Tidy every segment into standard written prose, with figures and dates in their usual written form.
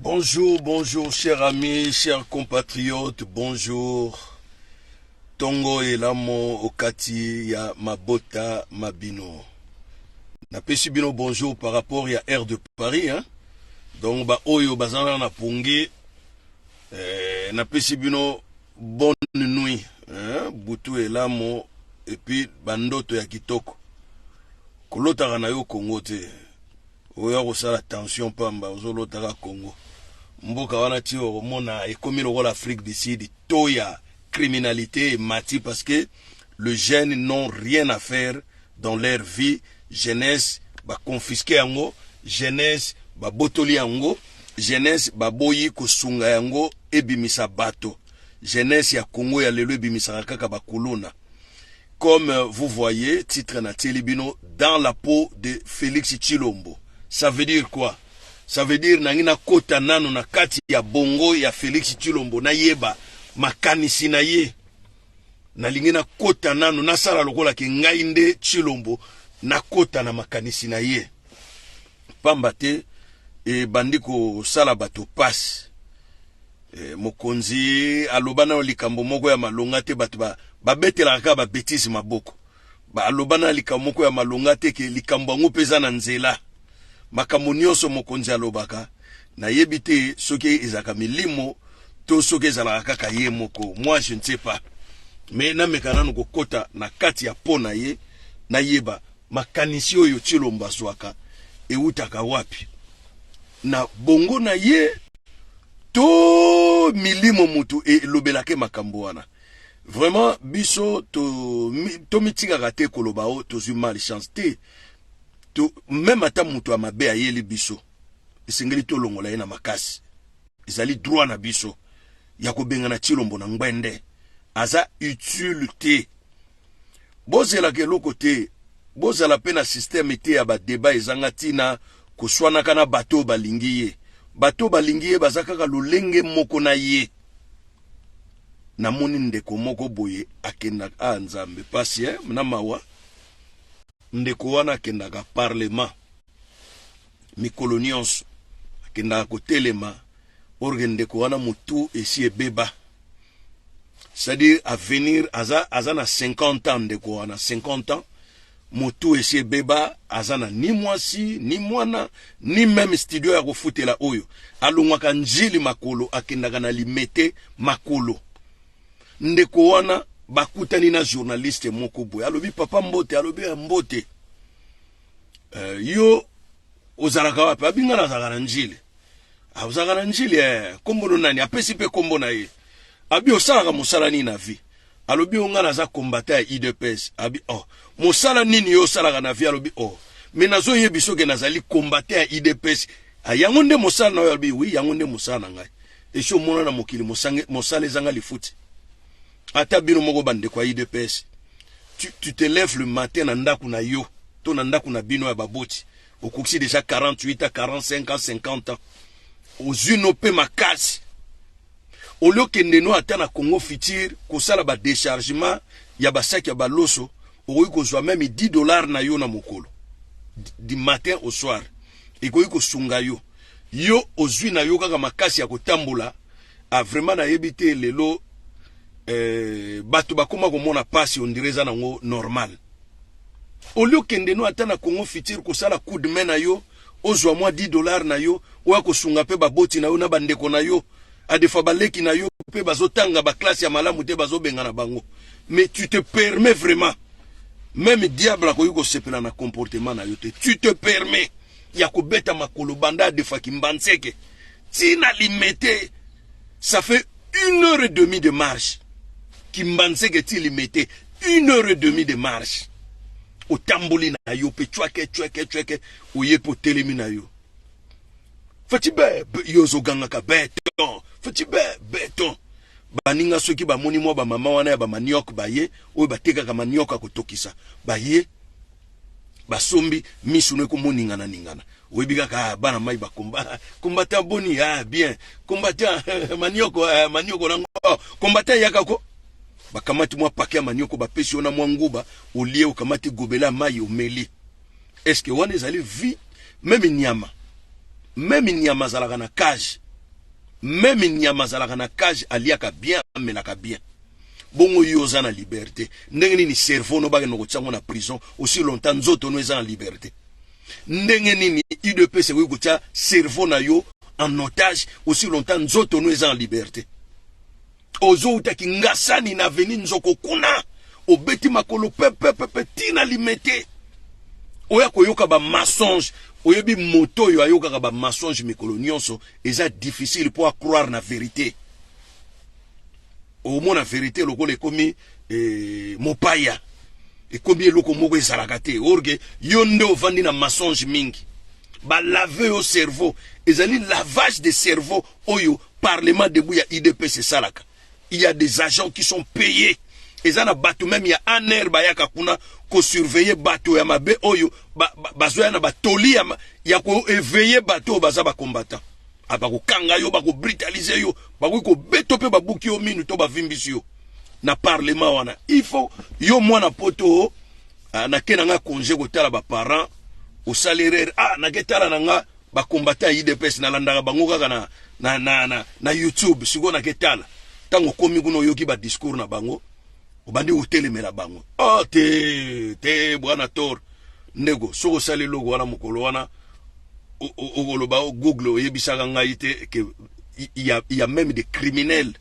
Bonjour, bonjour, chers amis, chers compatriotes, bonjour. Tongo elamo okati ya mabota mabino. Napesi bino bonjour par rapport ya air de Paris, hein? Donc ba oyo bazana na pongi napesi bino bonne nuit, hein? Butu elamo et puis bandoto ya kitoko. Kolotaka na yo Congo te. Oyo kosala tension pamba, ozolotaka Congo. Mboka wana ti okomona ekomi lokola Afrique du Sud, to ya criminalité emati parce que le jeunes n'ont rien à faire dans leur vie. Jeunesse baconfisquer yango, jeunesse babotoli yango, jeunesse baboyi kosunga yango ebimisa bato. Jeunesse ya Congo ya lelo ebimisaka kaka bakuluna. Comme vous voyez, titre natieli bino, "Dans la peau de Félix Tshilombo". Ça veut dire quoi? Ça veut dire nangi nakota nano na kati ya bongo ya Félix Tshilombo, nayeba makanisi na ye. Nalingi nakota nano, nasala lokola ke ngai nde Tshilombo, nakota na makanisi na ye, pamba te ebandi kosala bato pasi. Mokonzi aloba nano likambo moko ya malonga te, bato babetelaka kaka babêtises maboko. Aloba na likambo moko ya malonga te ke likambo yango mpe eza na nzela. Makambo nyonso mokonzi alobaka, nayebi te soki ezalaka milimo to soki ezalaka kaka ye moko. Moi, je ne sais pas, mais nameka nanu kokɔta na kati ya po na ye, nayeba makanisi oyo Tshilombo azwaka ewutaka wapi, na bongo na ye to milimo mutu elobelaka makambo wana. Vraiment, biso tomitikaka te koloba o tozwi malchance te. Même ata moto ya mabe ayeli biso, esengeli tolongola ye na makasi. Ezali droit na biso ya kobengana Tshilombo na ngwende. Aza utile te. Bozelaka eloko te, bozala mpe na système te ya badébats ezanga ntina, koswanaka na bato oyo balingi ye. Bato oyo balingi ye baza kaka lolenge moko na ye. Namoni ndeko moko boye akendaka a Nzambe pasi na mawa. Ndeko wana akendaka parlement mikolo nyonso, akendaka kotelema orge. Ndeko wana motu esi ebeba, c'est-à-dire avenir aza na 50 ans. Ndeko wana 50 ans, motu esi ebeba, aza na ni mwasi, ni mwana, ni même studio ya kofutela. Oyo alongwaka Njili makolo, akendaka na Limete makolo. Ndeko wana bakutani na journaliste moko boye, alobi: "Papa, mbote." Alobi: "Ya mbote. Yo ozalaka wapi?" Abinga: "Nazalaka na Njili." "Ah, ozalaka na Njili, kombo no nani?" Apesi mpe kombo na ye. Abi: "Osalaka mosala nini na vie?" Alobi: "O, nga naza combattant ya UDPS." Abi: "Oh, mosala nini yo osalaka na vie?" Alobi: "Oh, mais nazoyebi soki nazali combattant ya UDPS." "Ah, yango nde mosala na yo?" Alobi: "Oui, yango nde mosala na ngai." Esi omona na mokili mosala ezanga lifuti? Ata bino moko bandeko ya UDPS, tu te lèves le matin na ndako na yo to na ndako na bino ya baboti, okokisi déjà 48 ans, 45 ans, 50 ans, ozwi no mpe makasi, olie okende no ata na Congo Futur kosala badéchargement ya basaki ya baloso, okoki kozwa même 10 $ na yo na mokolo, du matin au soir, ekoki kosunga yo. Yo ozwi na yo kaka makasi ya kotambola. Ah, vraiment, nayebi te. Lelo bato bakóma komona pasi, on dirait eza nango normal. Olie okende no ata na Congo Futur kosala coup de main na yo, ozwa mwa 10 $ na yo, oya kosunga mpe baboti na yo na bandeko na yo. Adefa baleki na yo mpe bazotanga baclasses ya malamu te, bazobenga na bango. Mais tu te permets vraiment, même diable akoki kosepela na comportement na yo te. Tu te permets ya kobeta makolo banda adefaki Mbanseke ntina Limete, ça fait une heure et demie de marche. Kimbanseke ti Limete, une heure et demie de marche. Otamboli na yo mpe cweke cweke cweke, oye mpe otelemi na yo: "Fatshi be!" Yo ozogangaka: "Béton, Fatshi be, béton!" Baninga soki bamoni mwa bamama wana ya bamanioc baye oyo batekaka manioc ya kotokisa, baye basombi, misu no ekomoningana ningana. Oyebi kaka, ah, bana mai bakomba combattant boni? Ah, bien, combattant, manioko, ah, manioko nango, oh, combattant yaka ko. Bakamati mwa paquet ya manioko, bapesi yo na mwa nguba, olie, okamati gobelet ya mai, omeli. Est-ce wana ezali vie? Même nyama, même nyama azalaka na cage. Meme nyama azalaka na cage, aliaka bien, amelaka bien. Bongo yo oza na liberté, ndenge nini cerveau no bakende kotia yango na prison aussi longtemps nzoto no eza na liberté? Ndenge nini UDPS ekoki kotia cerveau na yo en otage aussi longtemps nzoto no eza na liberté? Ozowuta Kingasani na avenue Nzoko kuna, obeti makolo pepepepe tina Limete, oya koyoka bamensonge. Oyebi, moto oyo ayokaka bamensonge mikolo nyonso, eza difficile mpo acroire na vérité. Omona vérité lokola ekomi mopaya, ekomi eloko moko ezalaka te. Or que yo nde ovandi na mensonge mingi, balave yo cerveau. Ezali lavage de cerveau oyo Parlement debout ya UDPS esalaka. Il y a des agents qui sont payés. Eza na bato même ya ANR bayaka kuna kosurveiller bato ya mabe oyo bazoya na batoli ya koéveiller bato oyo baza bacombattant. Bakokanga yo, bakobrutaliser yo, bakoki kobeta mpe babuki yo minu to bavimbisi yo na parlement wana. Il faut yo mwana poto, nake na nga congé kotala baparent, osali erreur. Ah, nake tala na nga bacombattant ya UDPS, nalandaka bango kaka na YouTube. Sikoyo nake tala. Ntango okomi kuna, oyoki badiscours na bango, obandi kotelemela bango. Oh, te te, bwana tor ndeko, soki osali eloko wana, mokolo wana okoloba Google oyebisaka ngai te ke il y a même des criminels,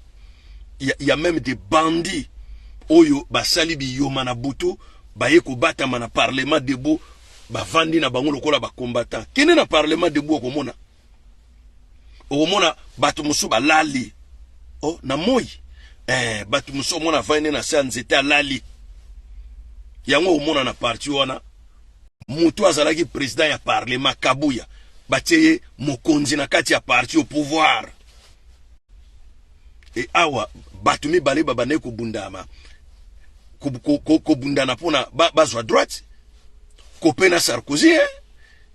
il y a même des bandits oyo basali biyoma na butu, baye kobatama na Parlement debout, bavandi na bango lokola bacombattant. Kende na Parlement debout, okomona bato mosusu balali oh, na moi bato mosusu omona avandi na se ya nzete, alali. Yango omona na parti wana, moto azalaki président ya parlement, Kabuya, batie ye mokonzi na kati ya parti au pouvoir. E awa bato mibale babandaki kobundama, kobundana mpona bazwa droite, Copé na Sarkozy, eh?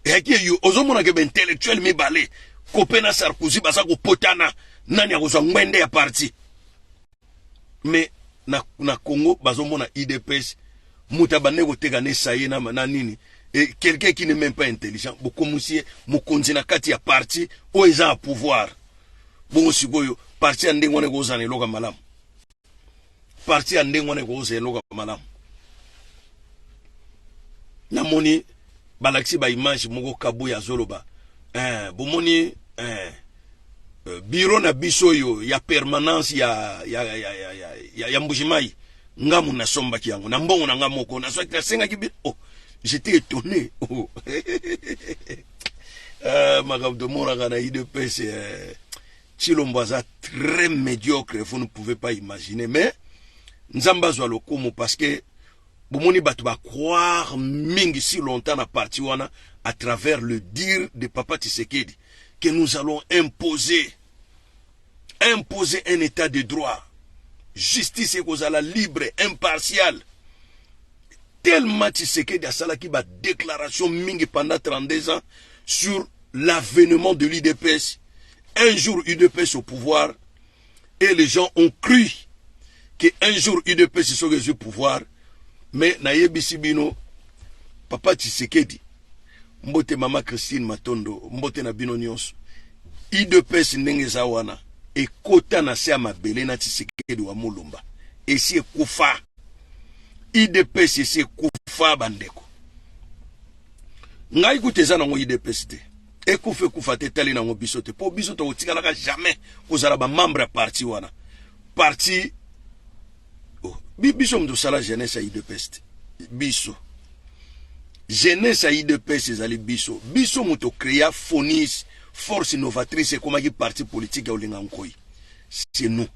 Eyaki eyo ozomonake baintellectuel mibale, Copé na Sarkozy, baza kopotana nani akozwa ngwende ya parti. Mais na Congo bazomona UDPS, moto abandaki koteka na esaye na nini, et quelqu'un qui n'est même pas intelligent, bokomisi ye mokonzi na kati ya parti oyo eza ya pouvoir. Bongo sikoyo parti ya ndenge wana ekozala na eloko ya malamu? Parti ya ndenge wana ekozala eloko ya malamu? Namoni balakisi baimage moko, Kabuya azoloba, bomoni bureau na biso oyo ya permanence ya Mbujimai, ngamu nasombaki yango na mbongo na nga moko, nazwaki, nasengaki. Oh, j'étais étonné. Oh. Makambo tomonaka na UDPS, Tshilombo aza très médiocre, vous ne pouvez pas imaginer. Mais Nzambe azwa lokumu, parce que bomoni bato bacroire mingi si longtemps na parti wana à travers le dire de papa Tshisekedi que nous allons imposer un état de droit, justice ekozala libre, impartiale. Tellement Tshisekedi asalaki badéclaration mingi pendant 32 ans sur l'avènement de l'UDPS, un jour UDPS au pouvoir, et les gens ont cru que un jour UDPS soki ezwi pouvoir. Mais nayebisi bino, papa Tshisekedi, mbote mama Christine Matondo, mbote na bino nyonso, UDPS ndenge eza wana ekota na se ya mabele na Tshisekedi wa Mulumba, esi ekufa. UDPS esi ekufa, bandeko. Ngai kuta eza nango UDPS te, ekufa ekufa te, etali nango biso te, mpo biso tokotikalaka jamais kozala bamembre ya parti wana. Parti oh, biso moto osala jeunesse ya UDPS te. Biso jeunesse ya UDPS ezali biso. Biso moto créa FONIS, Force Innovatrice, ekomaki parti politique ya Olenga Nkoi. C'est nous,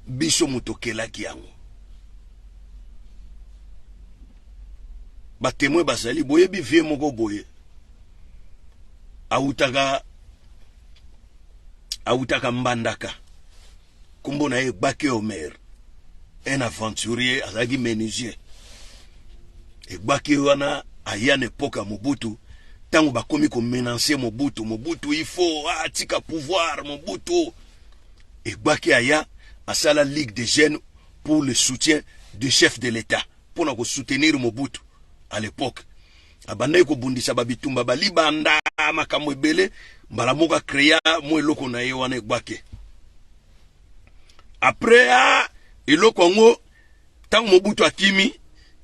biso moto okelaki yango. Batémoin bazali. Boyebi vie moko boye awutaka Mbandaka, nkombo na ye Gbake Omer, un aventurier, azalaki menuisier. Egbake wana aya na époque ya Mobutu. Ntango bakomi komenacer Mobutu, Mobutu il faut atika pouvoir, Mobutu, Egbake aya asala Ligue des jeunes pour le soutien du chef de l'État, mpona kosoutenir Mobutu. À l'époque abandaki kobundisa babitumba balibanda. makambo ebele. Mbala moko acréa mwa eloko na ye wana Egbake. Après a eloko yango, ntango Mobutu akimi,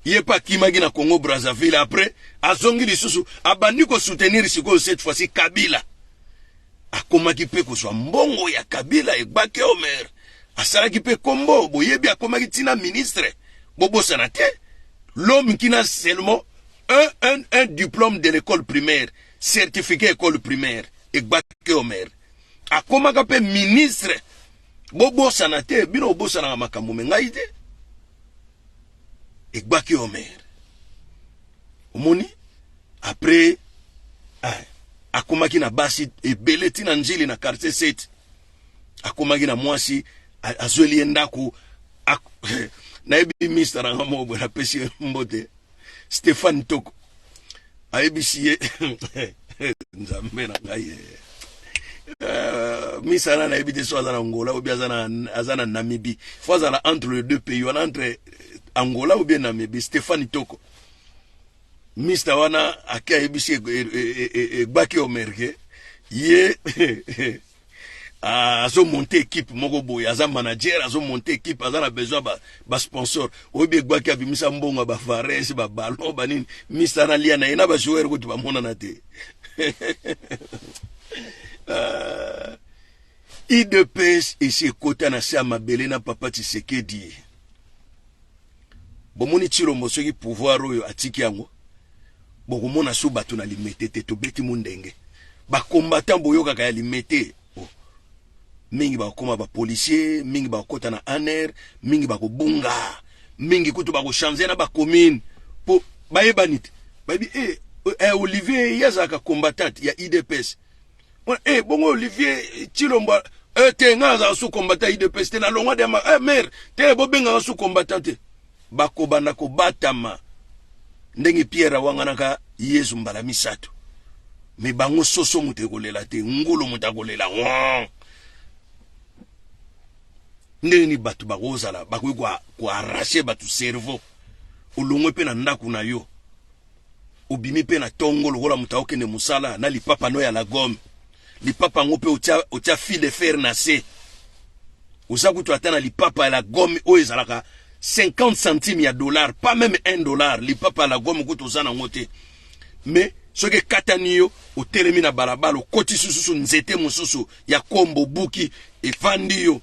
ye mpe akimaki na Congo Brazzaville. Après azongi lisusu, abandi kosoutenir sikoyo cette fois-ci Kabila. Akomaki mpe kozwa mbongo ya Kabila. Egbake Omer asalaki mpe kombo, boyebi, akomaki ntina ministre. Bobosana te, l'homme qui n'a seulement un diplôme de l'école primaire, certificat école primaire, Egbake Omer akomaka mpe ministre. Bobosana te, bino bobosanaka makambo, me ngai te. Egbake Omer, omoni, après ah, akomaki na basi ebele ntina Njili na quartier 7. Akomaki na mwasi, azweli ye ndako. Nayebi mister nanga moko boye, napesi ye mbote, Stéphane Toko. Ayebisi ye, Nzambe na ngai, misala nayebi te so aza na Angola ou bien aza na Namibie. Faut azala entre les deux pays wana, entre Angola ou bien Namibie. Stéphane Toko, mister wana ake ayebisi Egbaki Omer ke ye azomonte équipe moko boye, aza manager, azomonte équipe, aza na besoin basponsor. Oyebi, Egbaki abimisa mbongo ya bavareuse, baballon, banini. Mister nalia na ye na bajoueur kutu bamonana te. UDPS esi ekota na se ya mabele na papa Tshisekedi. Bomoni Tshilombo, soki pouvoir oyo atiki yango, bokomona so bato na Limete te. Tobeti mu ndenge bacombattant boyokaka ya Limete, oh. Mingi bakokoma bapolicier, mingi bakokɔta na ANR, mingi bakobunga, mingi kutu bakochange na bacommune mpo bayebani te. Bayebi eh, eh, Olivier ye azalaka combattant ya UDPS. Eh, bongo Olivier Tshilombo eh, te, ngai azala su combattant ya UDPS te, nalongwa dema eh, mare te, bobengaka su combattant te. Bakobanda kobatama ndenge Pierre awanganaka Yesu mbala misato. Me bango soso moto ekolela te, ngulu moto akolela. Ndenge nini bato bakozala, bakoki koarracher bato cerveau? Olongwe mpe na ndako na yo, obimi mpe na ntongo lokola moto aokende mosala na lipapa no ya la gomme. Lipapa yango mpe otia fil de fer na se. Oza kutu ata na lipapa ya la gomme oyo ezalaka 50 centime ya dollar, pas même 1 dollar. Lipapa ya la gomme kutu oza nango te. Mais soki ekatani yo, otelemi na balabala, okotisi susu nzete mosusu ya kombo, buki, efandi yo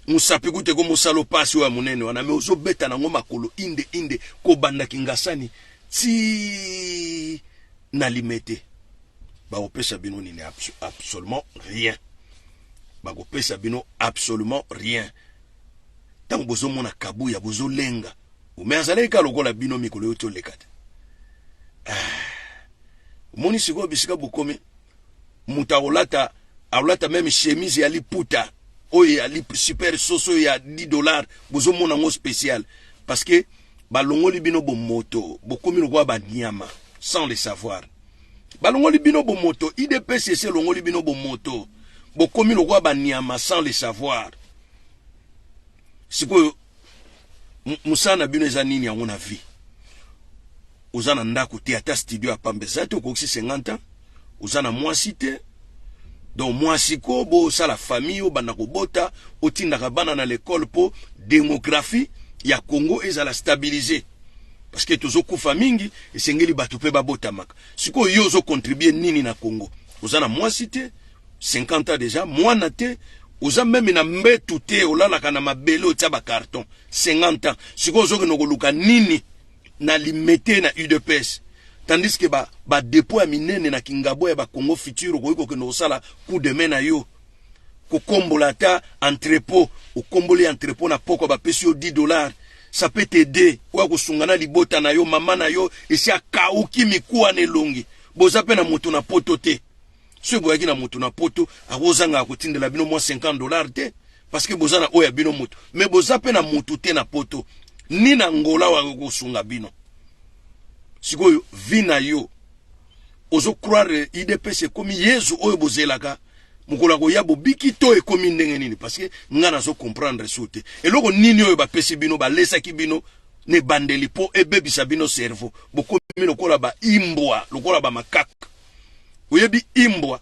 mosapi, kutu ekomosala opasi oyo ya monene wana. Me ozobeta nango makolo inde inde, kobanda Kingasani ti na Limete. Bakopesa bino nini? Absolument rien. Bakopesa bino absolument rien. Ntango bozomona Kabuya, bozolenga, me azalaki kaka lokola bino mikolo oyo toleka te. Ah. Omoni sikoyo bisika bokomi, moto akolata, akolata même chemise ya liputa oyo ya super soso oyo ya 10 dollar, bozomona yango spécial, parce que balongoli bino bomoto, bokomi lokola banyama sans le savoir. Balongoli bino bomoto. UDPS esi elongoli bino bomoto, bokomi lokola banyama sans le savoir. Sikoyo mosala na bino eza nini yango na vie? Oza na ndako te, ata studio ya pamba eza te. Okokisi 50 ans, oza na mwasi te. Donc mwasi ko bosala famille, obanda kobota, otindaka bana na l'école mpo démographie ya Congo ezala stabilisé, parce que tozokufa mingi, esengeli bato mpe babotamaka. Sikoyo yo ozocontribue nini na Congo? Oza na mwasi te, 50 ans déjà, mwana te, oza même na mbetu te, olalaka na mabele, otia bacarton, 50 ans. Sikoyo ozokende koluka nini na Limete na UDPS, tandis que badépôt ba ya minene na Kingabo ya bacongo futur, okoki kokende kosala coup de main na yo, kokombola ata entrepôt. Okomboli entrepôt na poko, bapesi yo 10 dollars, ça peut t'aider oya kosunga na libota na yo. Mama na yo esi akauki mikuwa na elongi. Boza mpe na moto na poto te. Soki boyaki na moto na poto, akozangaka kotindela bino mwa 50 dollars te, parce que boza na oyo ya bino moto. Me boza mpe na motu te na poto ni na Ngola oyo akoki kosunga bino. Sikoyo vie na yo, ozocroire UDPS ekomi Yezu oyo bozelaka mokolo akoya bobiki, to ekomi ndenge nini? Parce que nga nazocomprendre su te eloko nini oyo bapesi bino, balesaki bino na ebandeli mpo ebebisa bino cerveau. Bokomi lokola baimbwa, lokola bamakaka. Oyebi, imbwa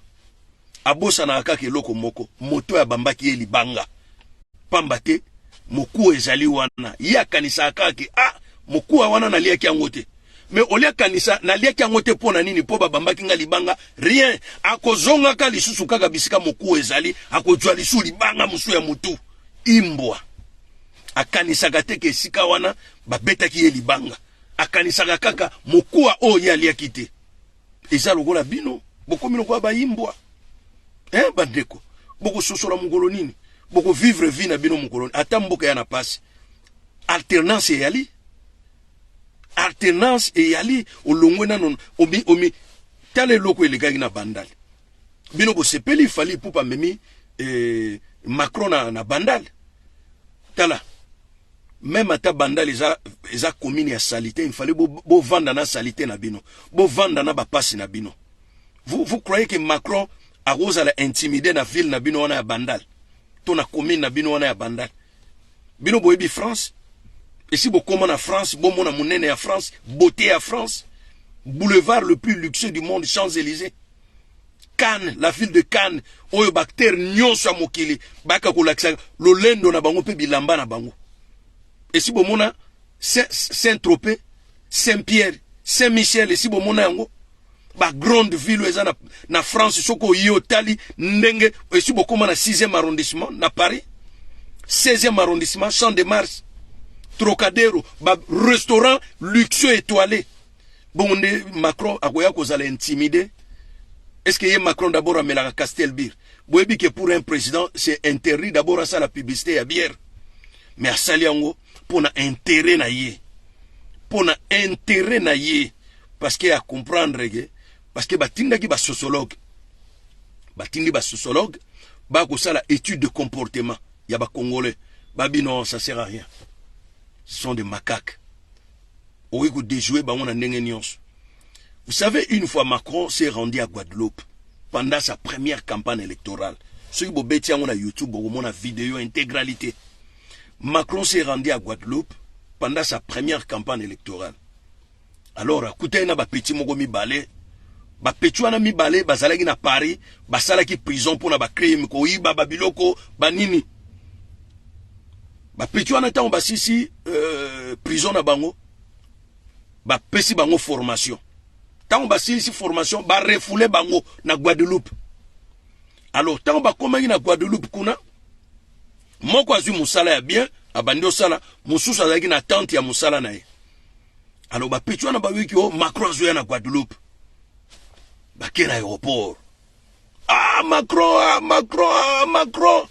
abosanaka kaka eloko moko: moto oyo abambaki ye libanga. Pamba te mokuwa ezali wana, ye akanisaka kaka ke ah, mokuwa wana naliaki yango te. Mais olia akanisa naliaki yango te mpo na nini? Mpo babambaki nga libanga. Rien, akozongaka lisusu kaka bisika mokuwa ezali, akozwa lisusu libanga mosusu ya motu. Imbwa akanisaka te ke esika wana babetaki ye libanga, akanisaka kaka mokuwa oyo ye aliaki te. Eza lokola bino bokomi lokola bayimbwa, eh, bandeko, bokososola mokolo nini? Bokovivre vie na bino mokolo nini? Ata mboka ya na pasi, alternance eyali, alternance eyali, olongwe nano omi, omi tala eloko elekaki na Bandal. Bino bosepeli, Fally Ipupa amemi Macron na Bandal. Tala, même ata Bandal eza commune ya salité, il fallait bovanda na salité na bino, bovanda na bapasi na bino. Vous croyez que Macron akozala intimidé na ville na bino wana ya Bandal to na commune na bino wana ya Bandal? Bino boyebi France, esi bokóma na France, bomona monene ya France, beauté ya France, boulevard le plus luxueux du monde, Champs-Élysées, Cannes, la ville de Cannes, oyo baacteur nyonso ya mokili bayaka kolakisa lolendo na bango mpe bilamba na bango. Esi bomona Saint-Tropez, Saint-Pierre, Saint-Michel? Esi bomona yango, bagrande ville oyo eza na France? Soki oye otali ndenge esi bokóma na 6e arrondissement na Paris, 16e arrondissement, Champ de Mars, Trocadero, barestaurant luxueux étoilé, bongo nde Macron akoya kozala intimidé? Est ce que ye Macron d'abord amelaka Castel Beer? Boyebi ke pour un président, c'est interdit d'abord asala publicité ya bière, mais asali yango mpo na intérêt na ye, mpo na intérêt na ye, parce que acomprendre ke, parce que batindaki basociologue, batindi basociologue bakosala étude de comportement ya bacongolais. Babi non, ça sert à rien, ce sont des macaques, okoki kodéjouer bango na ndenge nyonso. Vous savez, une fois Macron s'est rendu à Guadeloupe pendant sa première campagne électorale, soki bobeti yango na YouTube, bokomona vidéo intégralité. Macron s'est rendu à Guadeloupe pendant sa première campagne électorale. Alors akutani na bapetits moko mibale. Bapetits wana mibale bazalaki na Paris, basalaki prison mpona bacrime, koyiba babiloko banini. Bapetits wana, ntango basisi prison na bango, bapesi bango formation. Ntango basilisi formation, barefouler bango na Guadeloupe. Alors ntango bakomaki na Guadeloupe kuna, moko azwi mosala ya bien, abandi osala, mosusu azalaki na tente ya mosala na ye. Alors bapetits wana bayoki o Macron azoya na Guadeloupe, bake na aéroport: "Ah Macron, ah Macron, ah Macron,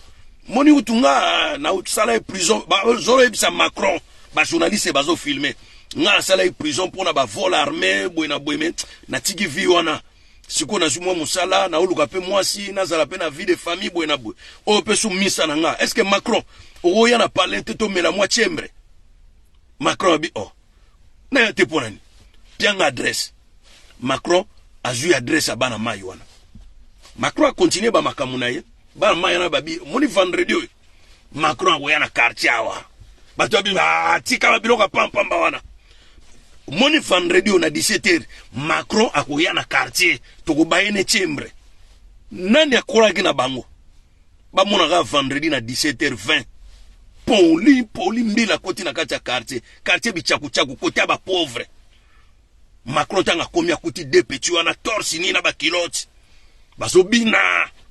moni kutu nga nasala ye prison." Bazoloyebisa Macron, bajournaliste bazofilmer: "Nga nasala ye prison mpona bavol armé boye na boye, mais natiki vie wana, sikoyo nazwi mwa mosala, naoluka mpe mwasi, nazala mpe na vie de famille boye na boye. Oyo mpe su misa na nga, est ce que Macron okoya na palais te, tomela mwa chambre?" Macron abi: "Oh, naya te mpo nani? Pianga adresse." Macron azwi adresse ya bana mai wana. Macron akontinue bamakambo na ye. Bana mai wana babi: "Moni, vendredi oyo Macron akoya na quartier awa." Bato babi: "Tika babiloko ya pampamba wana. Moni, vendredi oyo na 17 heures Macron akoya na quartier, tokobaye ne chambre." Nani akolaki na bango? Bamonaka vendredi na 17 h 20, poli poli, mbila akoti na kati ya quartier, quartier bichakuchaku, kote ya bapauvre. Macron ntango akomi, akuti deux petits wana torse nu na baculottes, bazobina,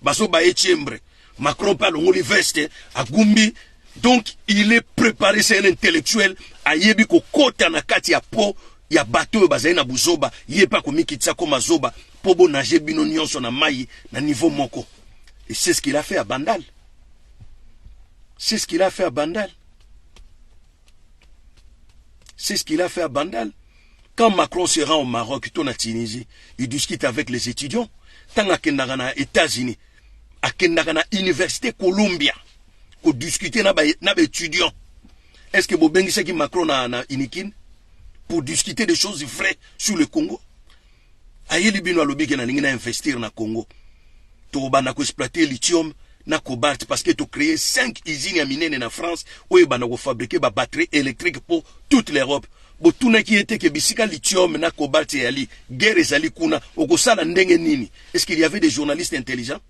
bazobaye chambre. Macron mpe alongoli veste, agumbi. Donc il est préparé, c'est un intellectuel, ayebi kokota na kati ya po ya bato oyo bazali na buzoba. Ye mpe akomikitisa koma zoba mpo bonage bino nyonso na mai na niveau moko. Et c'est ce qu'il a fait à Bandal, c'est ce qu'il a fait à Bandal, c'est ce qu'il a fait à Bandal. Quand Macron se rend au Maroc to na Tunisie, il discute avec les étudiants. Ntango akendaka na États-Unis, akendaka na université Columbia kodiscute na baétudiant. Ba est ce que bobengisaki Macron na Unikin pour discuter des choses vraies sur le Congo? Ayeli bino, alobi ke nalingi na investir na Congo, tokobanda koexploiter lithium na cobalt, parce que tocréer 5 usines ya minene na France oyo ebanda kofabriquer babatterie électrique pour toute l'Europe. Botunaki ye te ke bisika lithium na cobalt eyali, guerre ezali kuna, okosala ndenge nini? Est-ce qu'il y avait des journalistes intelligents?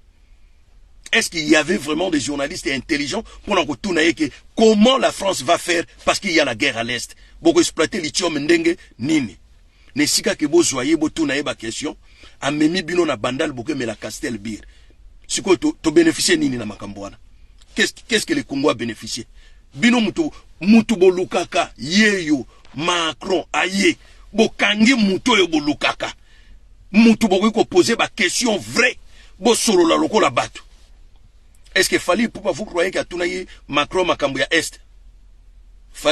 Est-ce qu'il y avait vraiment des journalistes intelligents pour kotuna ye ke comment la France va faire parce qu'il y a la guerre à l'Est? Boko exploiter lithium ndenge nini? Na esika ke bozwa ye, botuna ye baquestion, amemi bino na Bandal, bokemela Castel Beer. Sikoyo tobénéficie nini na makambo wana? Qu'est-ce que le Congo a bénéficié? Bino mutu bolukaka yeyo Macron aye, bokangi mutu oyo bolukaka, mutu bokoki kopose baquestion vrai, bosolola lokola bato. Est-ce que Fally Ipupa, vous croyez qu'atunaki Macron makambo ya Est?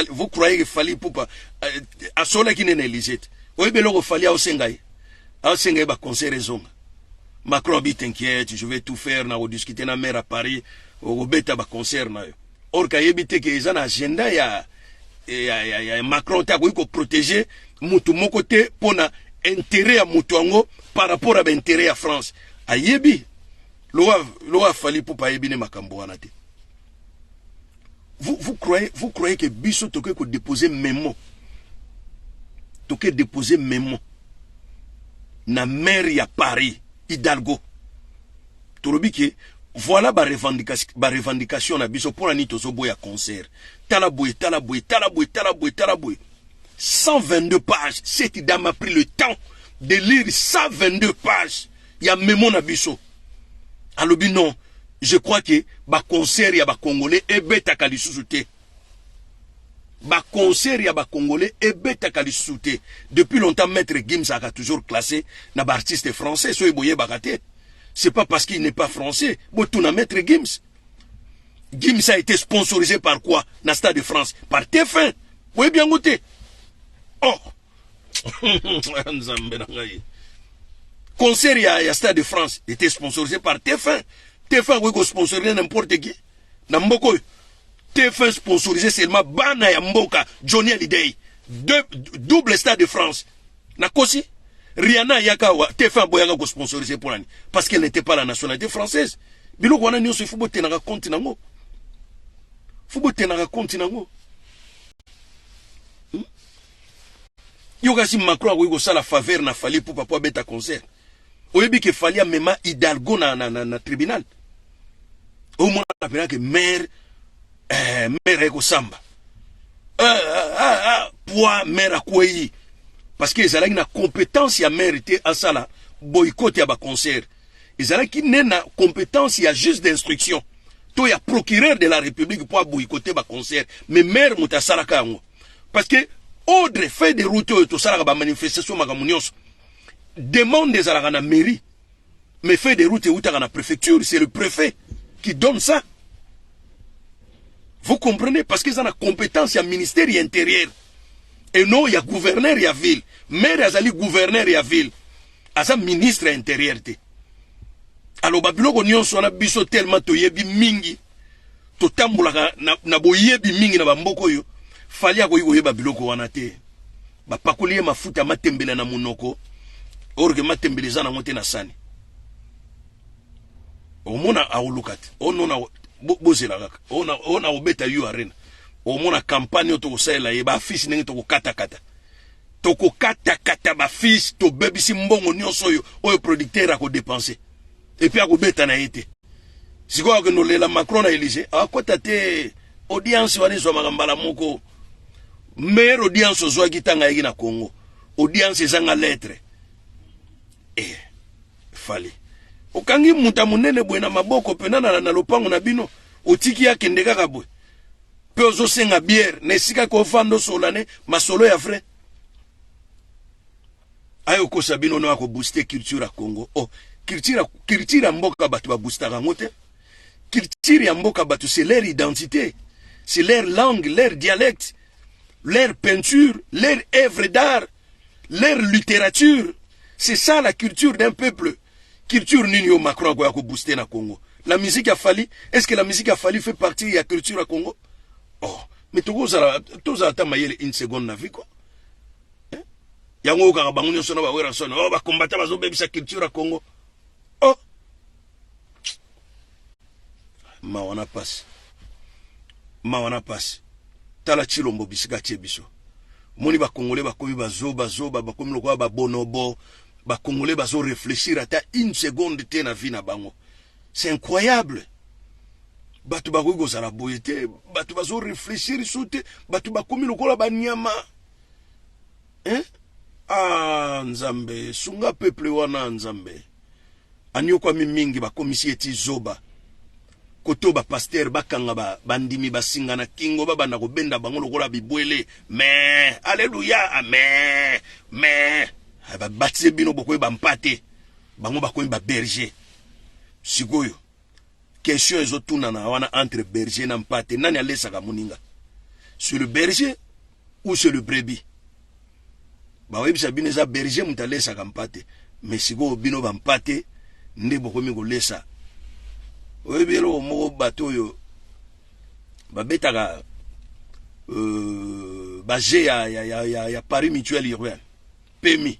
Vous croyez que Fally Ipupa asolaki nene Élysée te? Oyebi eloko Fally aosenga ye? Aosenga ye baconcert ezonga. Macron abi: "T'inquiète, je vais tout faire, na kodiscute na maire à Paris, okobeta baconcert na yo." Or kayebi te ke eza na agenda ya Macron te. Akoki koprotege mutu moko te mpo na intérêt ya mutu yango par rapport à baintérêt ya France. Ayebi lokola Fally Ipupa ayebi ne makambo wana te. Vous croyez que biso tokoki kodépose mémo, tokoki déposer mémo na maire ya Paris, Hidalgo, tolobi ke voilà barevendication ba na biso, mpona nini tozoboya concert, tala boye, tala boye, tala boye, tala boye, tala boye? 122 pages. Cette dame a pris le temps de lire 122 pages ya mémo na biso. Alobi: "Non, je crois que baconcert ya bacongolais ebetaka lisusu te, baconcert ya bacongolais ebetaka lisusu te." Depuis longtemps, Maître Gims aka toujours classé na baartiste français. Soki boyebaka te, c'est pas parce qu'il n'est pas français. Botuna Maître Gims. Gims a été sponsorisé par quoi na Stade de France? Par TF1. Boyebi yango te? Oh, Nzambe na ngai! Concert ya Stade de France était sponsorisé par TF1. TF1 akoki kosponsoriser n'importe qui na mboka oyo? TF1 sponsorisé seulement bana ya mboka. Johnny Hallyday, double Stade de France. Nakosi? Rihanna ayaka awa, TF1 aboyaka kosponsoriser. Mpo nani? Parce qu'elle n'était pas la nationalité française. Biloko wana nyonso, il faut botenaka compte nango, faut botenaka compte nango. Yo kasi Macron akoki kosala faveur na Fally Ipupa po abeta concert? Oyebi ke Fally amema Hidalgo na tribunal. Omona mpena ke maire aye kosamba, poi maire akwei, parce que ezalaki na compétence ya maire te asala boycott ya baconcert. Ezalaki ne na compétence ya juge d'instruction to ya procureur de la République mpo aboycotte baconcert. Mais maire moto asalaka yango, parce que ordre, feuille de route oyo tosalaka bamanifestation, makambo nyonso, demande ezalaka na mairie, mais feuille de route eutaka na préfecture. C'est le préfet qui donne ça, vous comprenez? Parce que eza na compétence ya ministère ya Intérieur et non ya gouverneur ya ville. Maire azali gouverneur ya ville, aza ministre ya Intérieur te. Aloba biloko nyonso wana, biso tellement toyebi mingi, totambolaka na boyebi mingi na bamboka oyo. Fally akoki koyeba biloko wana te. Bapakoli ye mafuta matembele na monoko, or que matembele eza nango te na sani. Omona akoluka te. Onona, bozela kaka ona kobeta U Arena. Omona campagne oyo tokosalela ye, baaffiche ndenge tokokatakata, tokokatakata baaffiche, tobebisi mbongo nyonso oyo producteur akodepense, et puis akobeta na ye te. Sikoyo akende olela Macron na Élysée, akota te. Audience wana ezwamaka mbala moko. Meilleure audience ozwaki ntango ayaki na Congo, audience ezanga lettre. Fally okangi moto ya monene boye na maboko mpena na lopango na bino, otiki akende kaka boye, mpe ozosenga bière na esika kofanda osola ne masolo ya vrai. Aye okosa bino no akobooste culture ya Congo. Oh, culture ya mboka, bato baboostaka yango te. Culture ya mboka bato, c'est leur identité, c'est leur langue, leur dialecte, leur peinture, leur œuvre d'art, leur littérature. C'est ça la culture d'un peuple. Culture nini yo Macron akoya kobooste na Congo? La musique ya Fally? Est ce que la musique ya Fally fait partie ya culture ya Congo? Oh, mais tokozala, tozala ata mayele une seconde na vie quoi. Yango oyokaka bango nyonso na bawera soni: "Oh, bakombata bazobebisa culture ya Congo." Oh, mawa na pasi, mawa na pasi. Tala Tshilombo bisika atie biso. Omoni ba congolais bakomi ba zoba zoba, bakomi lokola ba bonobo. Ba congolais bazo réfléchir ata une seconde te na vie na bango. C'est incroyable. Bato bakoki kozala boye te, bato bazo réfléchir su te, bato bakomi lokola banyama. Hein? Ah Nzambe, sunga peuple wana Nzambe. Aniokwami mingi bakomisi ye ti zoba. Koto ba pasteur bakanga ba bandimi basinga na kingo babanda kobenda bango lokola bibwele. Mais alléluia, amen. Mais ba baptiser bino bokoyi ba mpate. Bango bakomi ba berger. Sikoyo question ezotunana wana entre berger na mpate, nani alesaka moninga? C'est le berger ou c'est le brebis? Baoyebisa bino eza berger moto alesaka mpate, mais sikoyo bino bampate nde bokomi kolesa. Oyebi eloko moko, bato oyo babetaka baje ya pari mutuel urbain PMU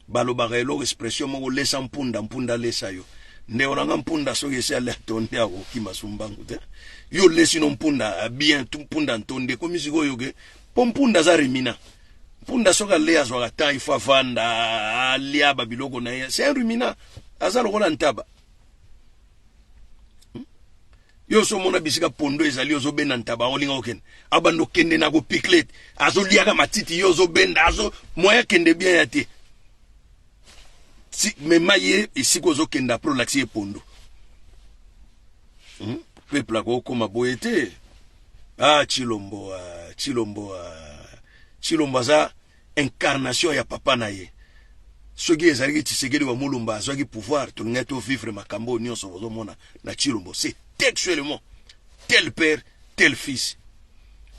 balobaka eloko, expression moko: lesa mpunda, mpunda lesa yo. Ndeko na nga, mpunda soki esi alia tonde, akokima sumbangu te. Yo lesi no mpunda bien, mpunda ntonde ekomi sikoyo ke mpo mpunda aza ruminant. Mpunda soki alia, azwaka temps, il faut avanda, alia babiloko na ye. C'est un ruminant, aza lokola ntaba. Yo so omona bisika pondo ezali, ozobenda ntaba, olinga okende, abanda okende na kopiclete, azoliaka matiti, yo ozobenda, azo moyen akende bien ya te. Mema ye esika ozokende, après olakisi ye pondo. Peuple akokoma boye te. Ah, Tshilombo, ah, Tshilombo, ah, Tshilombo aza incarnation ya papa na ye. Soki ezalaki Tshisekedi wa Mulumba azwaki pouvoir, tolingaki tovivre makambo oyo nyonso bozomona na Tshilombo. C'est textuellement tel père tel fils.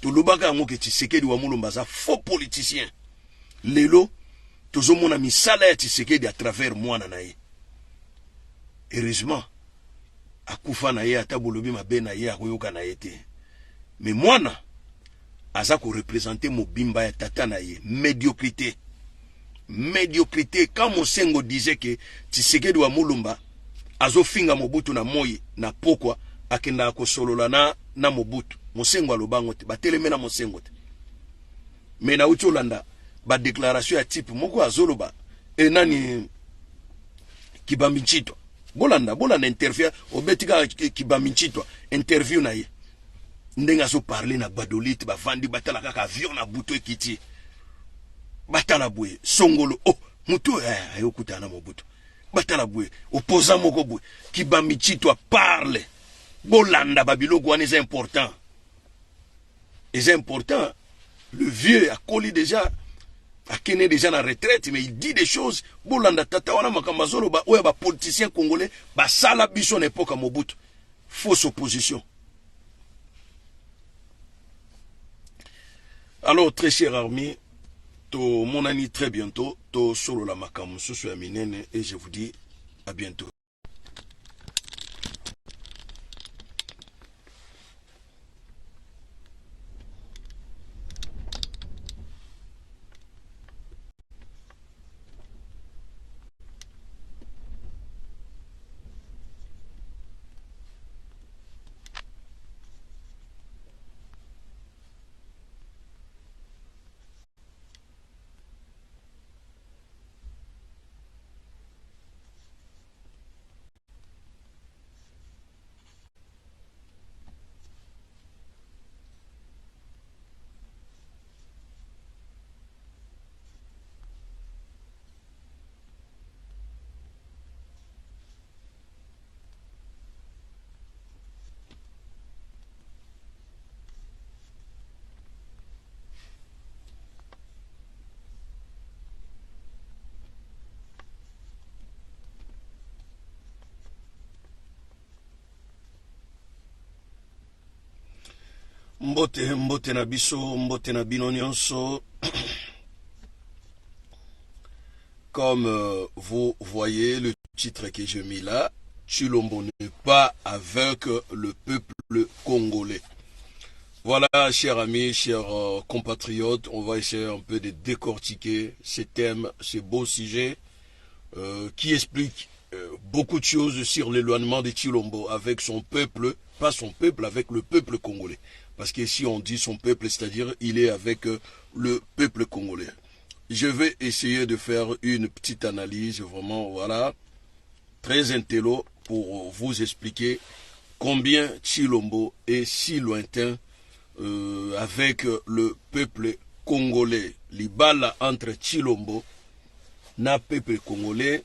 Tolobaka yango ke Tshisekedi wa Mulumba aza faux politicien. Lelo tozomona misala ya Tshisekedi à travers mwana na ye. Heureusement akufa na ye, ata bolobi mabe na ye, akoyoka na ye te. Mais mwana aza koreprésenter mobimba ya tata na ye. Médiocrité, médiocrité. Quand Mosengo disait que Tshisekedi wa Mulumba azofinga Mobutu na moi na pokwa, akendaka kosolola na Mobutu, Mosengo alobango te, bateleme na Mosengo te. Mais nauti olanda badéclaration ya type moko azoloba e nani, Kibambi Ncitwa. Bolanda, bolanda interview obeti kaka Kibambi Ncitwa, interview na ye ndenge azoparler na Gbadolite. Bavandi, batala kaka avion na butu ekiti, batala boye songolo, oh, motu oyo eh, ayokutana na Mobutu. Batala boye opposant moko boye, Kibambi Ncitwa parle. Bolanda babiloko wana, eza important, eza important. Le vieux akoli déjà, akende déjà na retraite, mais il dit des choses. Bolanda tata wana, makambo azoloba oyo bapoliticien congolais basala biso na époque ya Mobutu, fausse opposition. Alors, très cher armée, tomonani très bientôt, tosolola makambo mosusu ya minene, et je vous dis à bientôt. Mbote, mbote na biso, mbote na bino nyonso. Comme vous voyez le titre que j'ai mis là, Tshilombo n'est pas avec le peuple congolais. Voilà, chers amis, chers compatriotes, on va essayer un peu de décortiquer ces thèmes, ces beaux sujets qui expliquent beaucoup de choses sur l'éloignement de Tshilombo avec son peuple, pas son peuple, avec le peuple congolais. Parce que si on dit son peuple, c'est-à-dire il est avec le peuple congolais. Je vais essayer de faire une petite analyse, vraiment, voilà, très intello pour vous expliquer combien Tshilombo est si lointain avec le peuple congolais. Libala entre Tshilombo na peuple congolais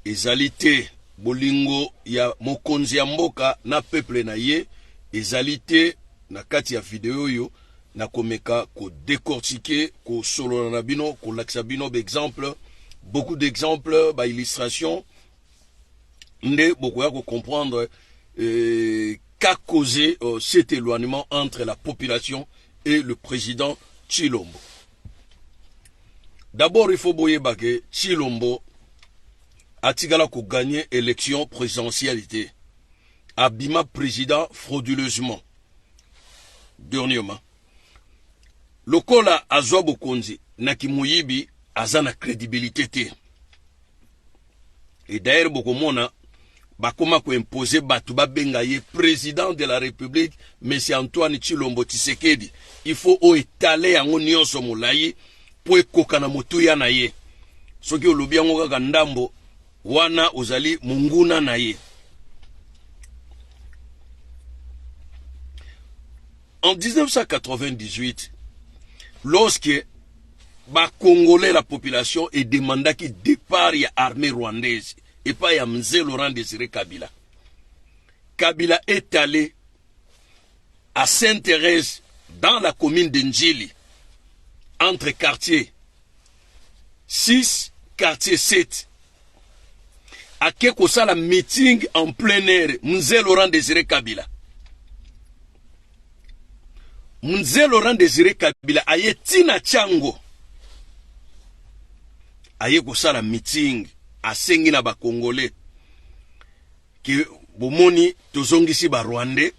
ezali te, bolingo ya mokonzi ya mboka na peuple na ye ezali te. Na kati ya video oyo nakomeka kodécortiquer, kosolola na bino, kolakisa bino baexemple, beaucoup d'exemples, baillustration, nde bokoya kocomprendre qu'a causé cet éloignement entre la population et le président Tshilombo. D'abord, il faut boyeba ke Tshilombo atikala kogagner élection présidentielle te. Abima président frauduleusement. Dernièrement, lokola azwa bokonzi na kimoyibi, aza na crédibilité te. Et d'ailleurs, bokomona bakoma koimposer bato babenga ye président de la République, monsieur Antoine Tshilombo Tshisekedi. Il faut oyo etale yango nyonso molai mpo ekoka na motuya na ye. Soki olobi yango kaka ndambo wana, ozali monguna na ye. En 1998, lorsque bacongolais, la population edemandaki départ ya armée rwandaise epai ya Mzee Laurent Désiré Kabila, Kabila est allé à Sainte-Thérèse, dans la commune de Ndjili, entre quartier 6, quartier 7, ake kosala meeting en plein air. Mzee Laurent Désiré Kabila, Mzee Laurent Désiré Kabila aye ntina Tshangu, aye kosala meeting, asengi na bacongolais ke bomoni, tozongisi barwandais,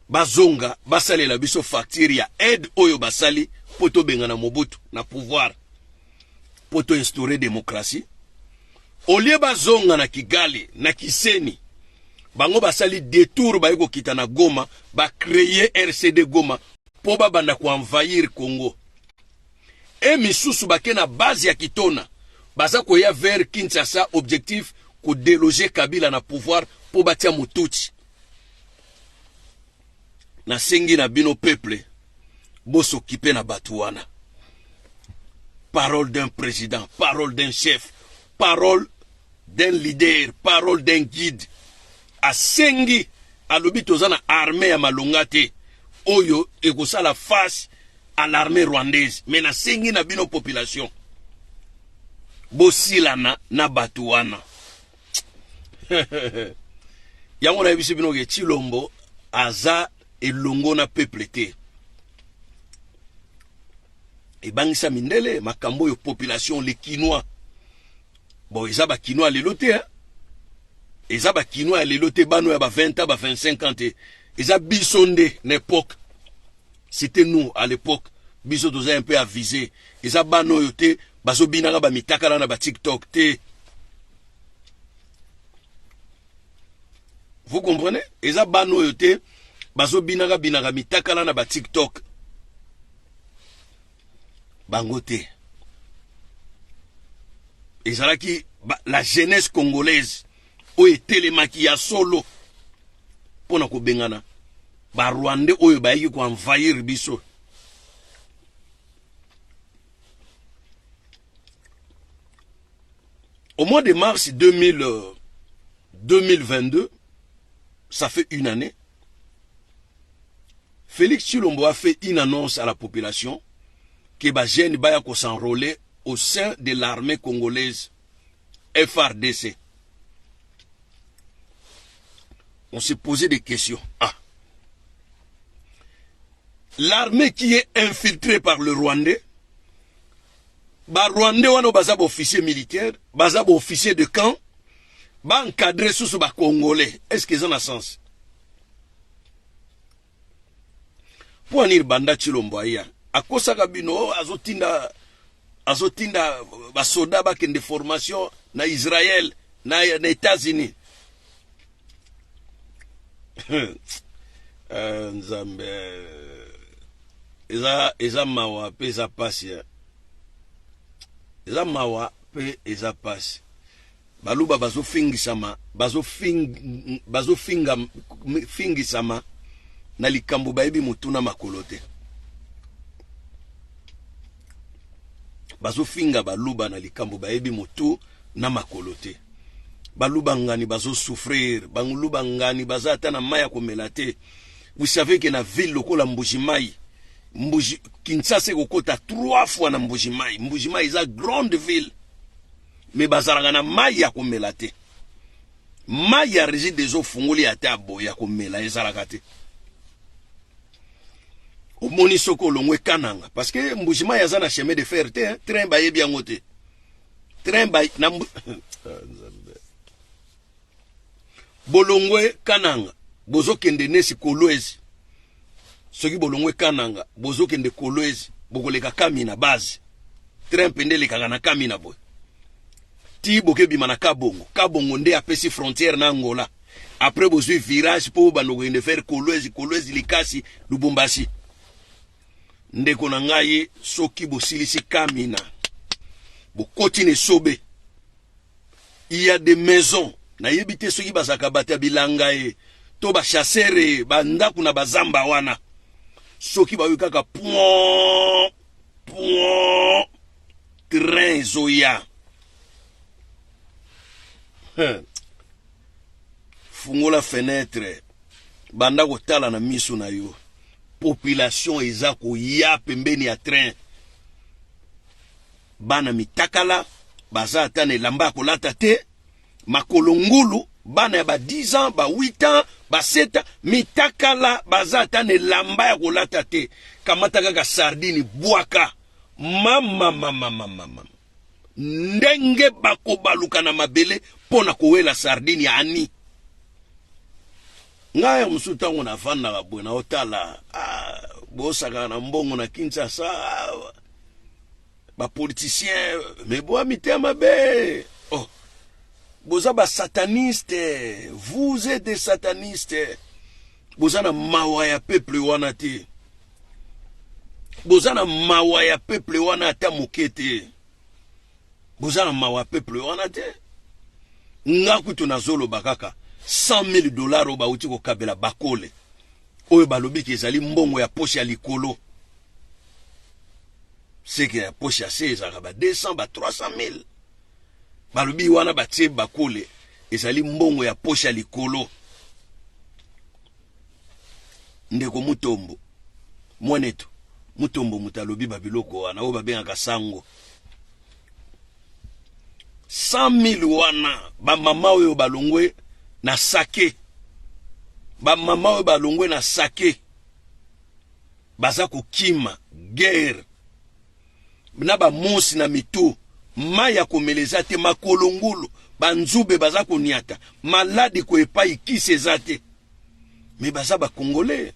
bazonga basalela biso facture ya aide oyo basali mpo tobengana Mobutu na pouvoir, mpo toinstaure démocratie. Au lieu bazonga na Kigali, na Kiseni, bango basali détour, baye kokita na Goma, bacréer RCD Goma mpo babanda koenvahir Congo. E misusu bake na base ya Kitona, baza koya vers Kinshasa, objectif kodéloger Kabila na pouvoir mpo batia motuti. Nasengi na bino peuple, bos'occuper na bato wana. Parole d'un président, parole d'un chef, parole d'un leader, parole d'un guide. Asengi, alobi toza na armée ya malonga te oyo ekosala face à l'armée rwandaise, mais nasengi na bino population, bosilana na bato wana. Yango nayebisi bino ke Tshilombo aza elongo na peuple te. Ebangisa mindele makambo oyo population, les Kinois. Bon, eza bakinois ya lelo te, hein? Eza bakinois ya lelo te, bano ya ba 20 ans, ba 25 ans te. Eza biso nde na époque, c'était nous à l'époque, biso toza un peu avisé. Eza bana oyo te bazobinaka bamitakala na baTikTok te. Vous comprenez? Eza bana oyo te bazobinaka binaka mitakala na baTikTok, bango te. Ezalaki la jeunesse congolaise oyo etelemaki ya solo mpo na kobengana barwandais oyo bayaki koenvahir biso. Au mois de mars 2000, 2022, ça fait une année, Félix Tshilombo a fait une annonce à la population que bajeunes baya s'enrôler au sein de l'armée congolaise FARDC. On s'est posé des questions. Ah. L'armée qui est infiltrée par le Rwandais, ba Rwandais wana baza ba officier militaire, baza ba officier de camp, ba encadrer susu ba Congolais. Est-ce qu'ils ont un sens? Mpo anini banda Tshilombo aya, akosaka bino, oh, azotinda basoda bakende formation na Israel, na États-Unis. Eh, Nzambe eza eza mawa mpe eza pasi eh. Eza mawa mpe eza pasi. Baluba bazofingisama bazofing, bazofinga fingisama na likambo bayebi motuna makolo te. Bazofinga baluba na likambo bayebi motu na makolo te. Baluba ngani bazo souffrir, baluba ngani baza ata na mai ya komela te. Vous savez que na ville lokola Mbuji-Mayi, Mbuji Kinshasa ekokota trois fois na Mbuji-Mayi. Mbuji-Mayi eza grande ville, mais bazalaka na mai ya komela te. Mai ya Regideso ofungoli ata boye ya komela ezalaka te. Omoni soki olongwe Kananga, parce que Mbuji-Mayi aza na chemin de fer te, hein? Train bayebi yango te. Train ba na ah, Nzambe. Bolongwe Kananga, bozokende nesi Kolwezi. Soki bolongwe Kananga, bozokende Kolwezi, bokoleka Kamina base. Train pende elekaka na Kamina boye. Ti bokebima na Kabongo. Kabongo nde apesi frontière na Angola. Après bozwi virage po bando kokende faire Kolwezi, Kolwezi Likasi, Lubumbashi. Ndeko na ngai, soki bosilisi Kamina, bokoti na esobe. Il y a des maisons, nayebi te soki bazalaka bato ya bilanga ye to ba chasseur ye, ba ndako na bazamba wana. Soki bayoki kaka point point train ezoya. Fungola fenêtre, banda kotala na miso na yo. Population eza koya pembeni ya train. Bana mitakala baza ata na elamba ya kolata te, makolo ngulu, bana ya ba 10 ans, ba 8 ans, ba 7 ans, mitakala baza ata na elamba ya kolata te. Kamata kaka sardine bwaka. Mama mama mama mama. Ndenge bakobaluka na mabele mpo na kowela sardine ya ani. Ngai ya mosusu ntango nafandaka boye naotala, ah, bosakaka na mbongo na Kinshasa, ah, ba politiciens mais boa mitema mabe. Oh, boza ba sataniste, vous êtes des satanistes. Boza na mawa ya peuple wana te. Boza na mawa ya peuple wana ata moke te. Boza na mawa ya peuple wana te. Nga kutu nazoloba kaka 100 000 dollars oyo bauti kokabela bakole oyo balobi ke ezali mbongo ya poche ya likolo, seke ya poche ya se ezalaka ba 200 ba 300 000. Balobi wana batie bakole ezali mbongo ya poche ya likolo. Ndeko Mutombo mwanetu Mutombo moto alobi ba biloko wana oyo babengaka sango 100 000 wana, ba mama oyo balongwe na sake, ba mama oyo balongwe na sake baza kokima guerre na ba mosi na mitu, mai ya komela eza te, makolo ngulu, banzube baza koniata, maladi ko epai kisi eza te. Mais baza ba Congolais,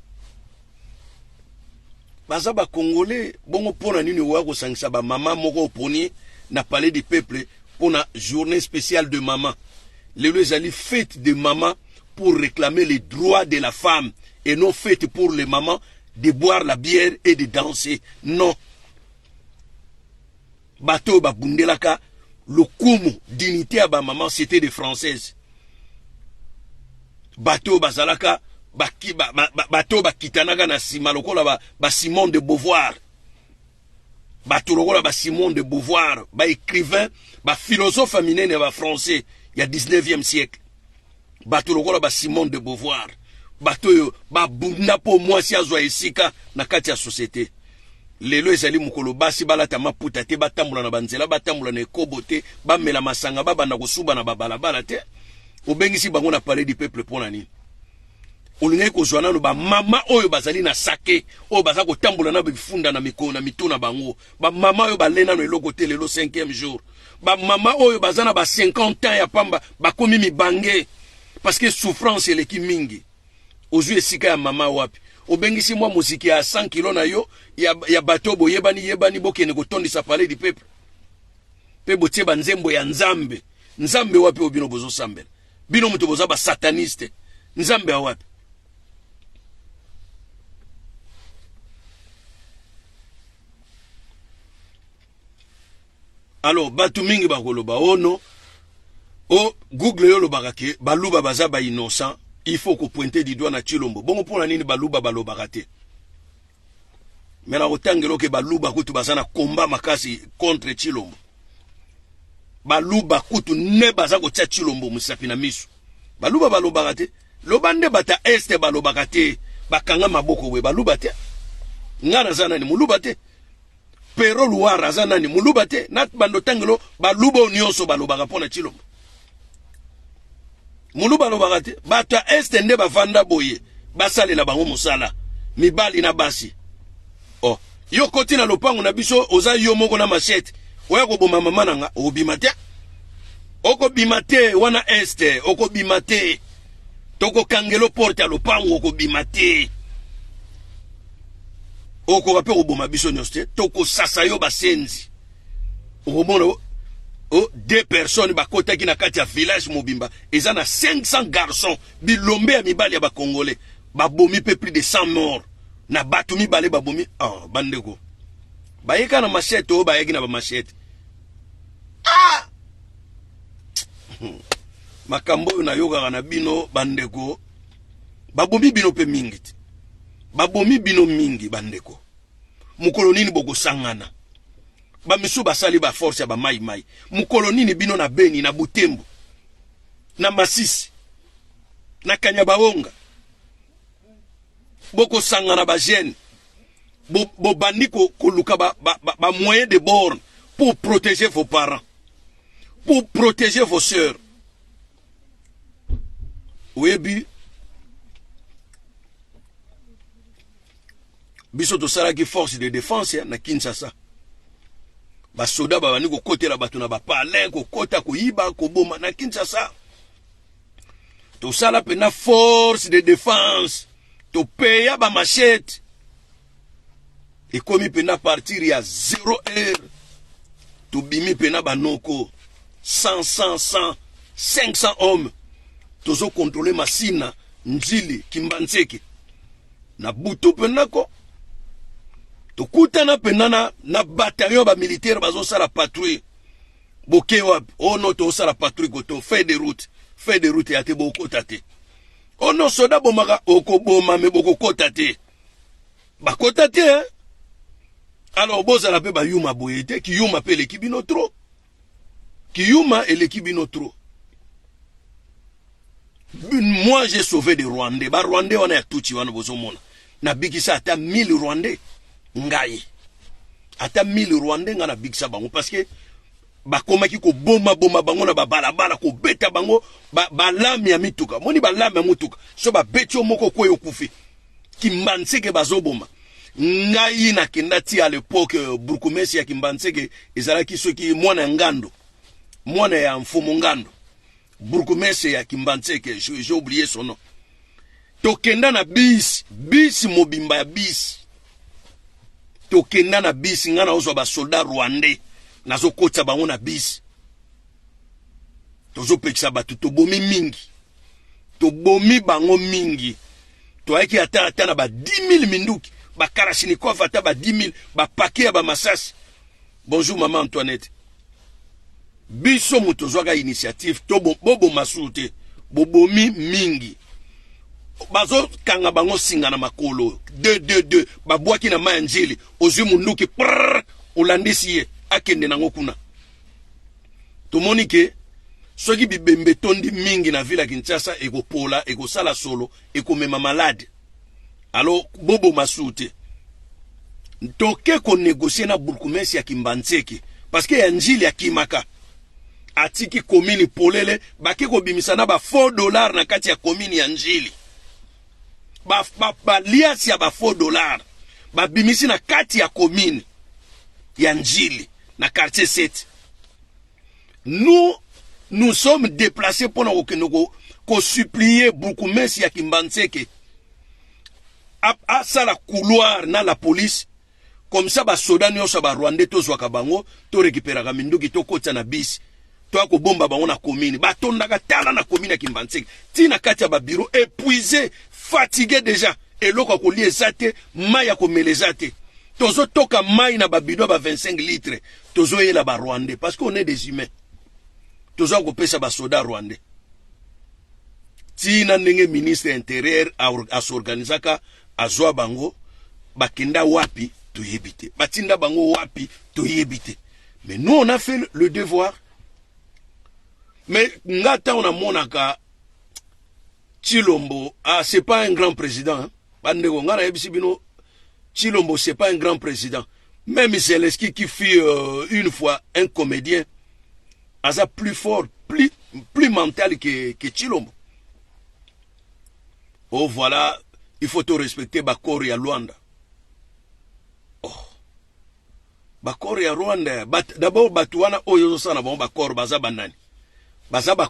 baza ba Congolais. Bongo pona nini oya kosangisa ba mama moko oponi na palais du peuple pona journée spéciale de maman? Lelo ezali fête de maman pour réclamer les droits de la femme et non fête pour les mamans de boire la bière et de danser. Non. Bato babundelaka lokumu, dignité ya ba maman, c'était des françaises. Bato bazalaka bato bakitanaka na sima lokola ba Simone de Beauvoir. Bato lokola ba Simone de Beauvoir, ba écrivain, ba philosophe minene ya ba français ya 19e siècle. Bato lokola ba Simone de Beauvoir, bato oyo babunda mpo mwasi azwa esika na kati ya société. Lelo ezali mokolo basi balata maputa te, batambola na banzela, batambola na ekobo te, bamela masanga, babanda kosuba na babalabala te. Obengisi bango na palais du peuple mpo na nini? Olingaki kozwa nano bamama oyo bazali na sake, oyo baza kotambola na bifunda na mikolo na mitu na bango, bamama oyo bale nano eloko te lelo 5e jour, bamama oyo baza na ba 50 ans ya pamba bakomi mibange parce que souffrance eleki mingi. Ozwi esika ya mama wapi? Obengisi mwa moziki ya 100 kilo na yo ya bato boyebani yebani, bokende kotondisa palais du peuple pe botie ba nzembo ya Nzambe. Nzambe wapi oyo bino bozosambela? Bino moto boza ba sataniste. Nzambe ya wapi? Alors bato mingi bakoloba ono oh o Google yo olobaka ke baluba baza ba innocent, il faut ko pointer du doigt na Tshilombo. Bongo mpona nini baluba balobaka te? Me na kotangela oke baluba kutu baza na combat makasi contre Tshilombo. Baluba kutu nde baza kotia Tshilombo mosapi na miso. Baluba balobaka te. Loba nde bata este balobaka te, bakanga maboko boye. Baluba te. Nga naza nani? Moluba te. Pero Luara aza nani? Moluba te. Na bando tangelo baluba oyo nyonso balobaka mpo na Tshilombo. Moluba alobaka te. Bato ya este nde bavanda boye, basalela bango mosala, mibali na basi. Oh, yo koti na lopango na biso, oza yo moko na machete, oya koboma mama na nga, obima te. Okobima te wana este, okobima te. Tokokangelo porte ya lopango, okobima te. Okoka mpe koboma biso nyonso te, tokosasa yo basenzi. Okomona o deux personnes bakotaki na kati ya village mobimba, eza na 500 garçons, bilombe ya mibali ya bakongolais, babomi mpe plus de 100 morts na bato mibale babomi. Oh, bandeko bayeka na machete oyo bayaki na bamachete. Ah! Makambo oyo nayokaka na bino bandeko, babomi bino mpe mingi te, babomi bino mingi bandeko. Mokolo nini bokosangana? Bamisu basali ba force ya ba mai mai. Mokolo nini bino na Beni, na Butembo, na Masisi, na Kanyabaonga bokosangana ba jeune, bobandi koluka ba, ba, ba, ba moyen de bord pour protéger vos parents, pour protéger vos sœurs? Oyebi, biso tosalaki force de défense na Kinshasa. Basoda babandi kokotela bato na bapalin, kokota, koyiba, koboma na Kinshasa. Tosala mpena force de défense, topeya bamachete. Ekomi mpena partir ya 0 heure, tobimi mpena banoko 100 100 100 500 hommes, tozokontrole Masina, Nzili, Kimbanzeke na butu mpena ko tokutana mpena na bataillon ya bamilitaire bazosala patrouille. Boke wapi? Oh no, tozosala patrouille koto, fait de route, fait de route ya te, bokota te. Oh no, soda bomaka, okoboma me bokokota te. Bakota te, hein? Alors bozala mpe bayuma boye te, kiyuma mpe eleki bino trop, kiyuma eleki bino trop. Moi j'ai sauvé des Rwandais, ba Rwandais wana ya Tutsi wana bozomona, nabikisa ata 1000 Rwandais ngai, ata 1000 Rwandais ngai nabikisa bango, parce que bakomaki koboma-boma bango na babalabala, kobeta bango balame ya mituka. Moni balame ya mutuka, so babeti yo moko okweyi, okufi. Kimbanseke bazoboma. Ngai nakenda ti à l'époque bourgmestre ya Kimbanseke ezalaki soki mwana ya Ngando, mwana ya Mfumu Ngando, bourgmestre ya Kimbanseke, j'ai oublié son nom. Tokenda na bisi, bisi mobimba ya bisi, tokenda na bisi. Ngai naozwa basoldat rwandais, nazokotisa bango na bisi, tozopekisa bato. Tobomi mingi, tobomi bango mingi. Toyaki ata na ba 10 000 minduki, bakalashnikov, ata ba 10 000 bapake ya bamasasi. Bonjour mama Antoinette. Biso moto ozwaka initiative to boboma susu te, bobomi mingi. Bazokanga bango singa na makolo 2 2 2, babwaki na mai ya Njili. Ozwi munduki, prrr, olandisi ye akende nango kuna. Tomoni ke soki bibembe etondi mingi na ville ya Kinshasa, ekopola, ekosala solo, ekomema malade. Alors boboma susu te. Toke konégocie na bourgmestre ya Kimbanseke, parce que ya Njili akimaka, atiki komini polele. Bake kobimisa na bafaux dollar na kati ya komini ya Njili, baliasi ya bafaux dollar babimisi na kati ya komini ya Njili na quartier 7. Nous nous sommes déplacés mpona kokende kosupplier bourgmestre ya Kimbanseke asala couloir na la police, comme ça basoda nyonso ya barwandais tozwaka bango, torécupéraka minduki, tokotisa na bisi, toya kobomba bango na komini. Batondaka tala na komini ya Kimbanseke, ntina kati ya babureau, épuisé, fatigué déjà. Eloko ya kolia eza te, mai ya komela eza te. Tozotoka mai na babido ya ba 25 litres, tozoyela ba Rwandais parce qu'on est des humains. Toza kopesa basoda rwandais tina ndenge ministre intérieur asorganizaka, azwa bango, bakenda wapi toyebi te, batinda bango wapi toyebi te. Mais nous, on a fait le devoir. Mais nga, ntango namonaka Tshilombo, ah, c'est pas un grand président, hein? Bandeko, nga nayebisi bino, Tshilombo, c'est pas un grand président. Même Zelensky, qui fut une fois un comédien, aza plus fort, plus mental que Tshilombo. Oh voilà, il faut te respecter baaccord ya Luanda. Oh, baaccord ya Rwanda. D'abord, bato wana oyo ozosala na bango baaccord baza banani? Baza ba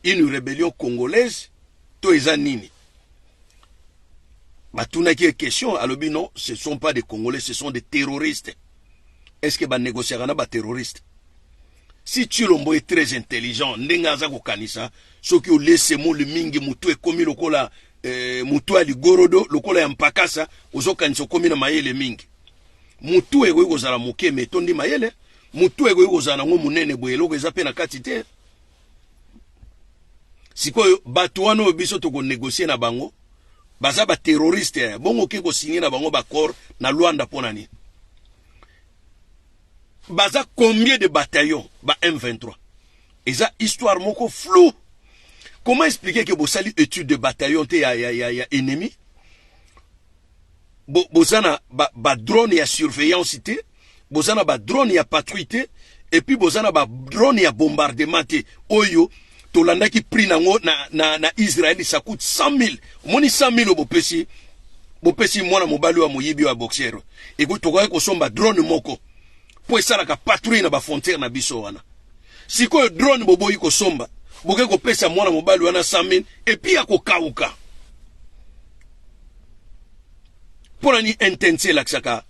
une rébellion congolaise to eza nini? Batunaki ye question, alobi non, ce sont pas des Congolais, ce sont des terroristes. Est ce que banégociaka na baterroriste? Si Tshilombo est très intelligent ndenge aza kokanisa, soki olese moli mingi, motu ekomi lokola motu ya ligorodo, lokola ya mpakasa, ozokanisa okomi na mayele mingi. Motu ekoki kozala moke me etondi mayele. Motu ekoki kozala nango monene boye, eloko eza mpe na kati te. Sikoyo bato wana oyo biso tokonégocie na bango baza baterroriste, bongo oke kosigner na bango baaccord na Luanda mpo na nini? Baza combien de bataillon ba M23? Eza histoire moko flou. Comment expliquer que bosali étude de bataillon te ya ennemi? Boza na badrone ba ya surveillance te, boza na badrone ya patrouille te, et puis boza na badrone ya bombardement te. Oyo tolandaki prix nango na Israël, ça coûte 100 000. Omoni 100 000 oyo bopesi mwana mobali oyo ya moyibi, oyo ya boxer, ekoki tokoki kosomba drone moko mpo esalaka patrouille na bafrontière na biso wana. Sikoyo drone boboyi kosomba, boke kopesa mwana mobali wana 100 000, et puis akokauka. Mpo na nini intense elakisaka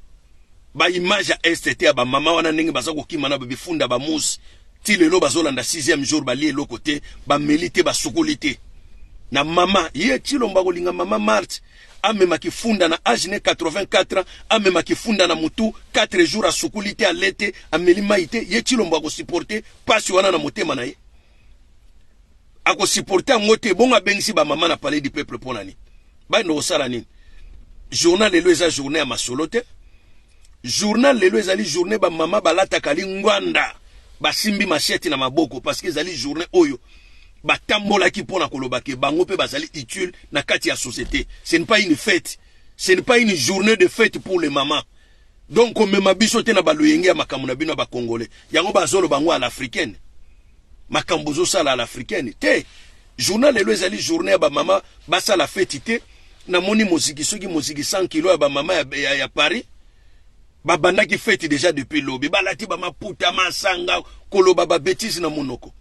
baimage ya Est te, ya bamama wana ndenge baza kokima na bifunda bamusi ti lelo bazolanda 6e jour, balie eloko te, bameli te, basukoli te? Na mama ye Tshilombo akolinga mama Marthe amemaki funda na âge ne 84 ans, amemaki funda na mutu 4 jours, asukuli te, ale te, ameli mai te. Ye Tshilombo akosupporter pasi wana na motema na ye? Akosupporter yango te. Bongo abengisi bamama na Palais du Peuple mpo na nini? Bando kosala nini? Journal lelo eza journée ya masolo te. Journal lelo ezali journée bamama balataka lingwanda, basimbi machette na maboko, parce que ezali journée oyo batambolaki mpona koloba ke bango mpe bazali utile na kati ya société. Ce n'est pas une fête, ce n'est pas une journée de fête pour les mamans. Donc komema biso te na baloyenge ya makambo na bino ya bacongolais. Yango bazoloba yango à l'africaine, makambo ozosala à l'africaine te. Journal lelo ezali journée ya bamama basala feti te. Namoni moziki, soki moziki 100 kilo ya bamama ya Paris, babandaki feti déjà depuis lobi, balati bamaputa, masanga, koloba babêtises na monoko.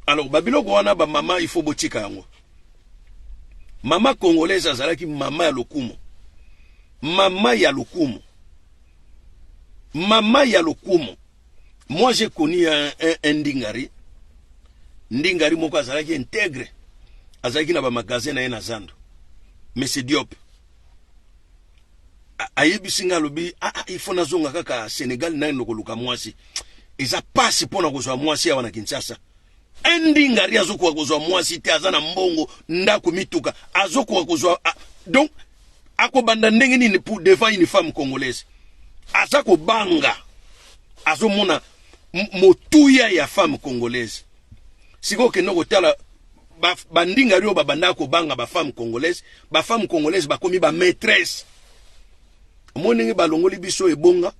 Alors babiloko wana, bamama, il faut botika yango. Mama congolaise azalaki mama ya lokumu, mama ya lokumu, mama ya lokumu. Moi, j'ai connu un ndingari, ndingari moko azalaki intègre, azalaki na bamagasin na ye na zando, Monsieur Diop. Ayebisi nga, alobi: ah, ah, il faut nazonga kaka Sénégal, nayendo koluka mwasi, eza pasi mpo na kozwa mwasi awa na Kinshasa. Ndingari azokoka kozwa mwasi te, aza na mbongo, ndako, mituka, azokoka kozwa. Donc akobanda ndenge nini pour devant une femme congolaise? Aza kobanga, azomona motuya ya femme congolaise. Sikoyo okende kotala bandingari oyo babandaka kobanga bafemme congolaise, bafemme congolaise bakomi bamaîtresse. Omoni ndenge balongoli biso ebonga,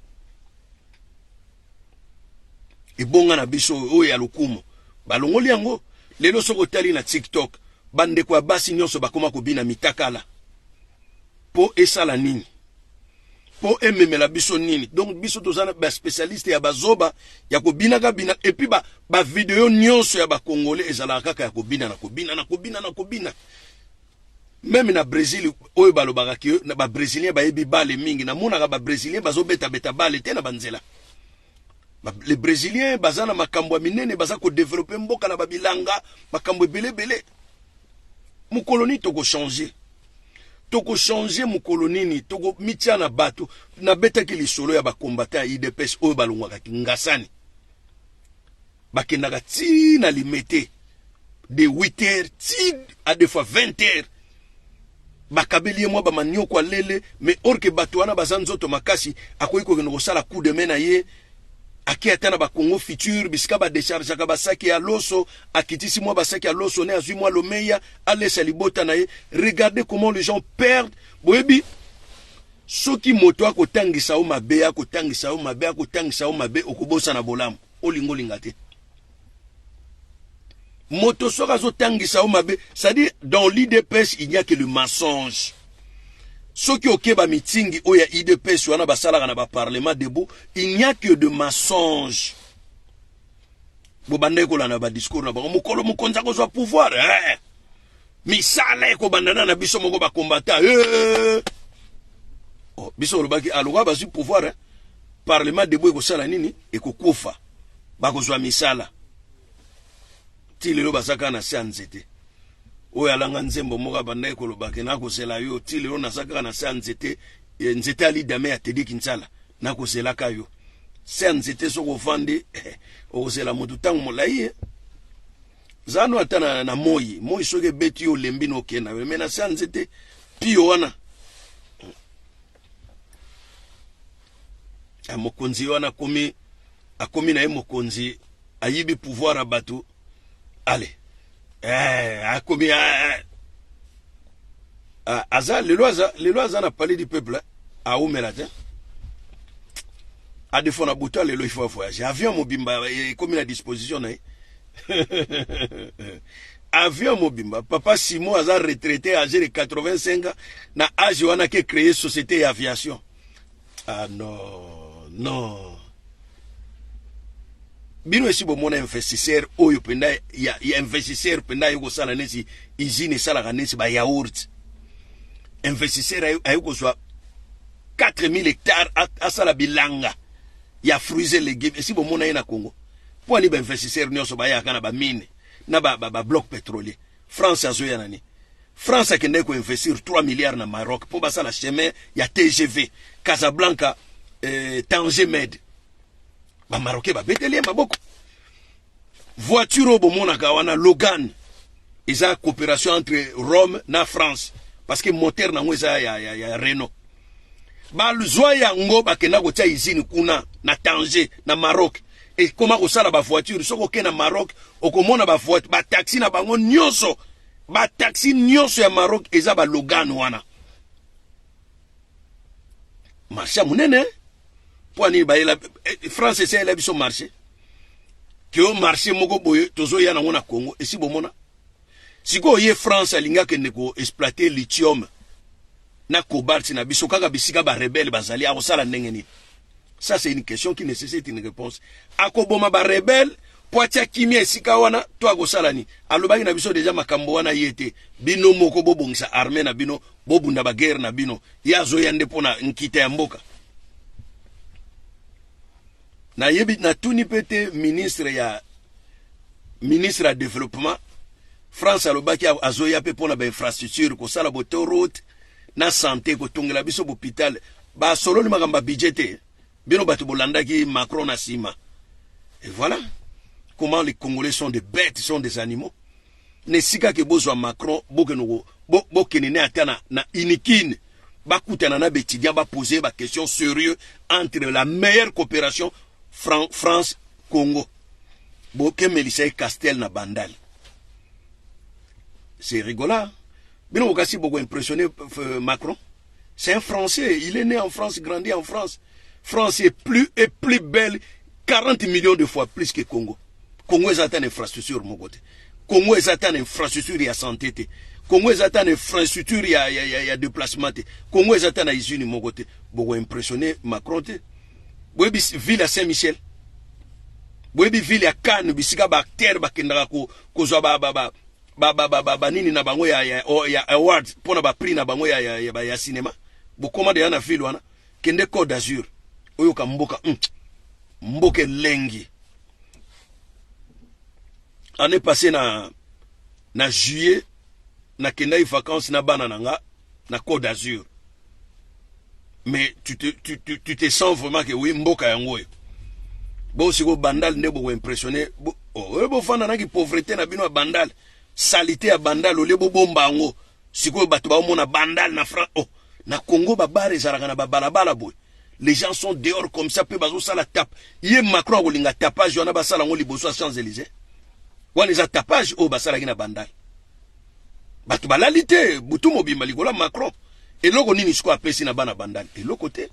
ebonga na biso oyo ya lokumu, balongoli yango. Lelo soki otali na TikTok, bandeko ya basi nyonso bakóma kobina mitakala. Mpo esala nini? Mpo ememela biso nini? Donc biso toza na baspécialiste ya bazoba ya kobinaka bina, et puis bavideo nyonso ya bacongolais ezalaka kaka ya kobina na kobina na kobina na kobina. Même na Brésil oyo balobaka ke na babrésilien bayebi bale mingi, namonaka babrésilien bazobetabeta bale te na banzela. Les Brésiliens baza na makambo ya minene, baza kodévelopper mboka na babilanga, makambo ebeleebele. Mokolo nini tokochanger? Tokochange mokolo nini? Tokomitia na bato. Nabetaki lisolo ya bakombata ya UDPS oyo balongwaka Kingasani, bakendaka ti na Limete de 8 heures ti à des fois 20 heures, bakabeli ye mwa bamanioko alele. Mais or que bato wana baza nzoto makasi, akoki kokende kosala coup de main na ye. Ake ata na bacongo futur, bisika badéchargeaka basaki ya loso, akitisi mwa basaki ya loso ne, azwi mwa lomeya, alesa libota na ye. Regardez comment les gens perdent. Boyebi, soki moto akotangisa yo mabe, akotangisa yo mabe, akotangisa yo mabe, okobosana bolamu. Olinga, olinga te, moto soki azotangisa yo mabe, c'est-à-dire dans l'UDPS il n'y a que le mensonge. Soki okeba mitingi oyo ya UDPS wana basalaka na baparlement debout, il n'y a que de mensonge. Bobandaki kolanda badiscours na bango: mokolo mokonzi akozwa pouvoir, eh! Misala ekobandana na biso moko bakombata, eh! Oh, biso olobaki aloka bazwi pouvoir, eh? Parlement debout ekosala nini? Ekokufa, bakozwa misala. Ti lelo baza kaka na se ya nzete. Oyo alanga nzembo moko abandaki kolobake: "Nakozela yo ti lelo, naza kaka na se ya nzete, nzete ya lidame ya Teddy Kintsala, nakozelaka yo." Se ya nzete, soki ovandi, okozela motu ntango molai. Ye zano ata na moi moi, soki ebeti yo, olembi na okenda. Mais na se ya nzete pio wana ya mokonzi wana, akomi na ye mokonzi, ayibi pouvoir ya bato. Ale, akomi, aza lelo, aza lelo, aza na Palais du Peuple. Aumela te, adefo na butu lelo, il faut voyager. Avion mobimba ekomi na disposition na ye, avion mobimba. Papa Simon aza retraité, âgé de 85 ans. Na âge wana ke créer société ya aviation? Ah non, non. Bino esi bomona investisseur oyo mpenza ya investisseur mpenza aye kosala neti usine esalaka neti bayaourt? Investisseur aye kozwa 4000 hectares, asala bilanga ya fruits et légumes, esi bomona ye na Congo? Mpo ani bainvestisseur nyonso bayaka na bamine na babloc ba pétrolier. France azoya na nini? France akendaki koinvestir 3 milliards na Maroc mpo basala chemin ya TGV Casablanca, Tanger Med. Bamarocain babeteli ye maboko. Voiture oyo bomonaka wana, Logan, eza coopération entre Rome na France, parce que moteur nango eza ya Renault. Bazwa yango, bakenda kotia usine kuna na Tanger, na Maroc, ekoma kosala bavoiture. Soki okei na Maroc, okomona bavoiture, bataxi na bango nyonso, bataxi nyonso ya Maroc eza balogan wana. Marché ya monene. Mpo anini bayela France esayela biso marché ke yo marché moko boye tozoya nango na Congo? Esi bomona? Sikoyo ye France alingi akende koexploiter lithium na cobalt na biso kaka bisika barebele bazali, akosala ndenge nini? Ça, c'est une question qui nécessite une réponse. Akoboma barebele mpo atia kimia esika wana to akosala nini? Alobaki na biso déjà makambo wana ye te: bino moko bobongisa armée na bino, bobunda baguerre na bino. Ye azoya nde mpo na nkita ya mboka. Nayebi, natuni mpe te ministre ya développement. France alobaki azoya mpe mpo na bainfrastructure, kosala baautoroute na santé, kotongela biso bohôpital. Basololi makambo ya budget te. Bino bato bolandaki Macron na nsima. Et voilà comment les Congolais sont des bêtes, sont des animaux. Na esika ke bozwa Macron, bokende, bokende ne ata na Unikin, bakutana na baétudiant, bapose baquestion sérieux entre la meilleure coopération France Congo. Bokemelisa ye Castel na Bandal. C'est rigolant. Bino bokasi boko impressionné Macron? C'est un Français, il est né en France, grandi en France. France est plus belle 40 millions de fois plus que Congo. Congo eza ata na infrastructure moko te. Congo eza ata na infrastructure ya santé te. Congo eza ata na infrastructure ya déplacement te. Congo eza ata na usine moko te. Boko impressionné Macron te. Boyebi ville ya Saint Michel? Boyebi ville ya Cannes, bisika baacteur bakendaka kozwa banini na bango ya award mpona baprix na bango ya cinéma? Bokoma deya na ville wana. Kende Côte d'Azur, oyoka mboka, mboka elengi. Année passée na juillet, nakendaki vacances na bana na nga. na Côte d'Azur. Mais tu te sens vraiment que oui, mboka yango oyo. Bo siko Bandal nde boko impressionner. Bo, oh, bofanda na ki pauvreté na bino ya Bandal. Salité ya Bandal olie bobomba yango. Sikoyo bato baomona Bandal na France. Oh, na Congo ba bar ezalaka na ba balabala boye. Les gens sont dehors comme ça pe bazosala tap. Ye Macron akolinga tapage wana basala yango liboso ya Champs-Élysées. Wana eza tapage oyo basalaki na Bandal. Bato balali te butu mobimba likolo ya Macron. Eloko nini sikoyo apesi na bana Bandal? Eloko te.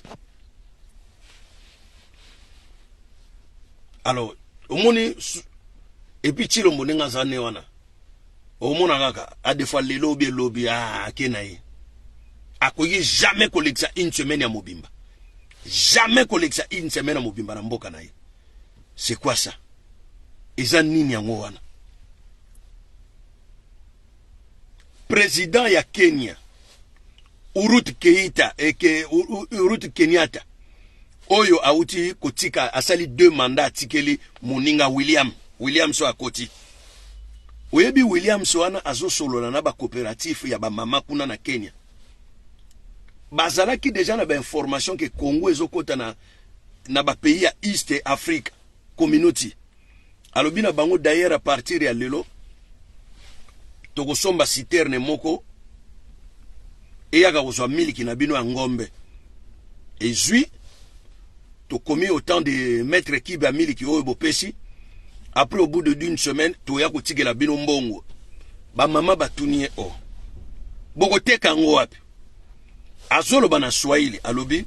Alors, omoni et puis Tshilombo ndenge aza ne wana. Omona kaka a des fois lelo obi elobi ah ake na ye. Akoki jamais kolekisa une semaine ya mobimba. Jamais kolekisa une semaine ya mobimba na mboka na ye. C'est quoi ça? Eza nini yango wana? Président ya Kenya Uhuru Keita eke Uhuru Kenyatta oyo auti kotika asali deux mandats atikeli moninga William Williams oyo akoti. Oyebi Williams wana azosolola na ba coopérative ya ba mama kuna na Kenya. Bazalaki deja na ba information ke Congo ezokota na ba pays ya East Africa Community. Alobi na bango d'ailleurs à partir ya lelo tokosomba citerne moko eyaka kozwa miliki na bino ya ngombe. Ezwi tokomi autant de mètres cube ya miliki oyo bopesi. Après au bout de d'une semaine toya kotikela bino mbongo. Ba mama batuni ye o bokoteka yango wapi? Azoloba na Swahili, alobi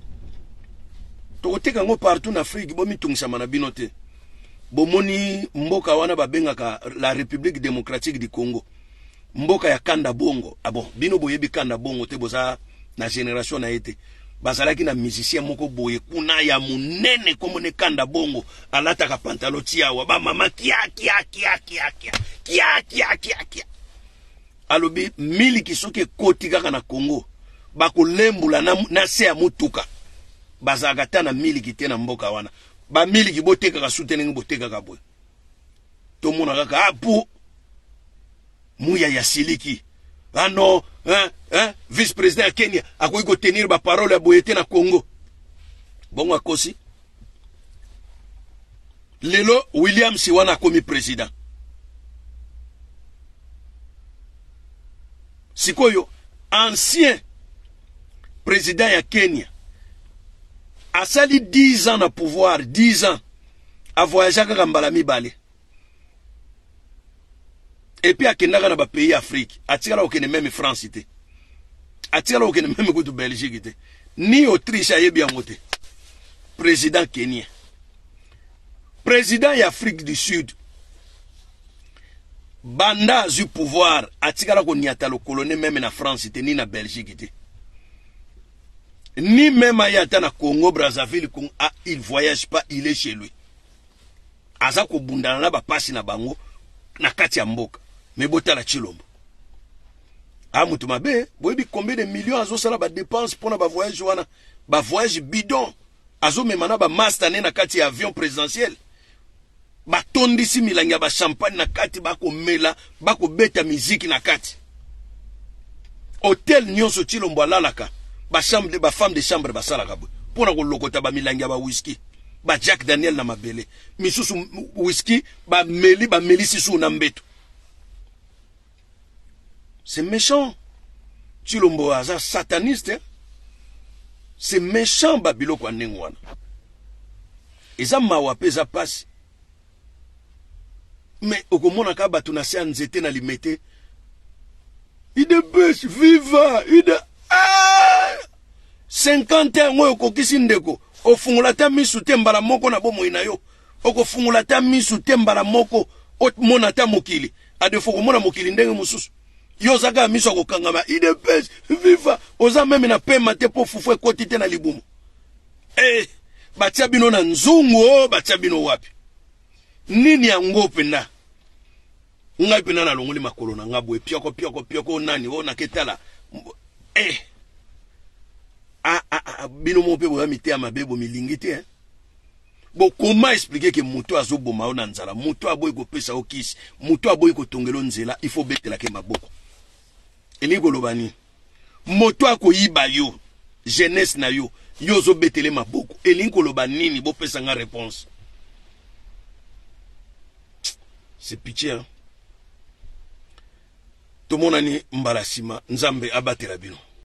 tokoteka yango partout na Afrique, bomitungisama na bino te. Bomoni mboka wana babengaka la République démocratique du Congo, mboka ya Kanda Bongo. Ah bon, bino boyebi Kanda Bongo te, boza na génération na ye te. Bazalaki na musicien moko boye kuna ya monene kombo ne Kanda Bongo, alataka pantalon tiawa, ba mama kia kia kia kia kia kia kia kia kia. Alobi miliki soki ekoti kaka na Congo bakolembula na se ya motuka. Bazalaka ta na miliki te na mboka wana. Ba miliki botekaka su te ndenge botekaka boye. Tomona kaka ah po muya ya siliki. Ah non, hein, hein, vice-président ya Kenya akoki kotenir ba parole ya boye te na Congo. Bongo akosi. Lelo Williams wana akomi président. Sikoyo ancien président ya Kenya asali 10 ans na pouvoir, 10 ans a voyagea kaka mbala mibale. Et puis akendaka na ba pays Afrique, atikala kokende même France te. Atikala kokende même kutu Belgique te. Ni Autriche ayebi yango te. Président kenyan. Président ya Afrique du Sud. Banda azwi pouvoir, atikala koniata lokolo ne même na France te, ni na Belgique te. Ni même aye ata na Congo, Brazzaville, Congo, ah, il voyage pas, il est chez lui. Aza kobundana na bapasi na bango na kati ya mboka. Mais botala Tshilombo. Ah, mutu mabe, boyebi combien de millions azosala ba dépenses pona ba voyage wana, ba voyage bidon. Azomema na ba master ne na kati ya avion présidentiel. Batondisi milangi ya ba champagne na kati, bakomela, bakobeta miziki na kati. Hôtel nyonso Tshilombo alalaka, ba chambre, ba femme de chambre basalaka boye pona kolokota ba milangi ya ba whisky, ba Jack Daniel na mabele, misusu whisky ba meli, ba melisi su na mbeto. C'est méchant. Tshilombo aza sataniste, hein? C'est méchant ba biloko ya ndenge wana. Eza mawa pe eza pasi. Mais okomona ka bato na se ya nzete na limete. UDPS viva UD ah! 50 ans oyo okokisi ndeko, ofungola ata misu te mbala moko na bomoi na yo. Okofungola ata misu te mbala moko, omona ata mokili. A defo komona mokili ndenge mosusu. Yo oza kaka miso ya kokangama. UDPS viva, oza meme na pema te po fufu ekoti te na libumu. Eh, batia bino na nzungu, oh, batia bino wapi? Nini yango penda? Ngai penda nalongoli makolo na nga boye, pioko pioko pioko, nani oh, naketala. Eh. Ah, ah, ah, bino moko pe boya miteya mabe, bomilingi te, hein? Bon, comment expliquer que moto azoboma yo na nzala, moto aboyi kopesa yo kisi, moto aboyi kotongela yo nzela, il faut betela ke maboko. Elingi koloba nini? Moto akoyiba yo jeunesse na yo, yo ozobetele maboko, elingi koloba nini? Bopesa nga réponse. C'est pitié, hein? Tomonani mbala nsima. Nzambe abatela bino.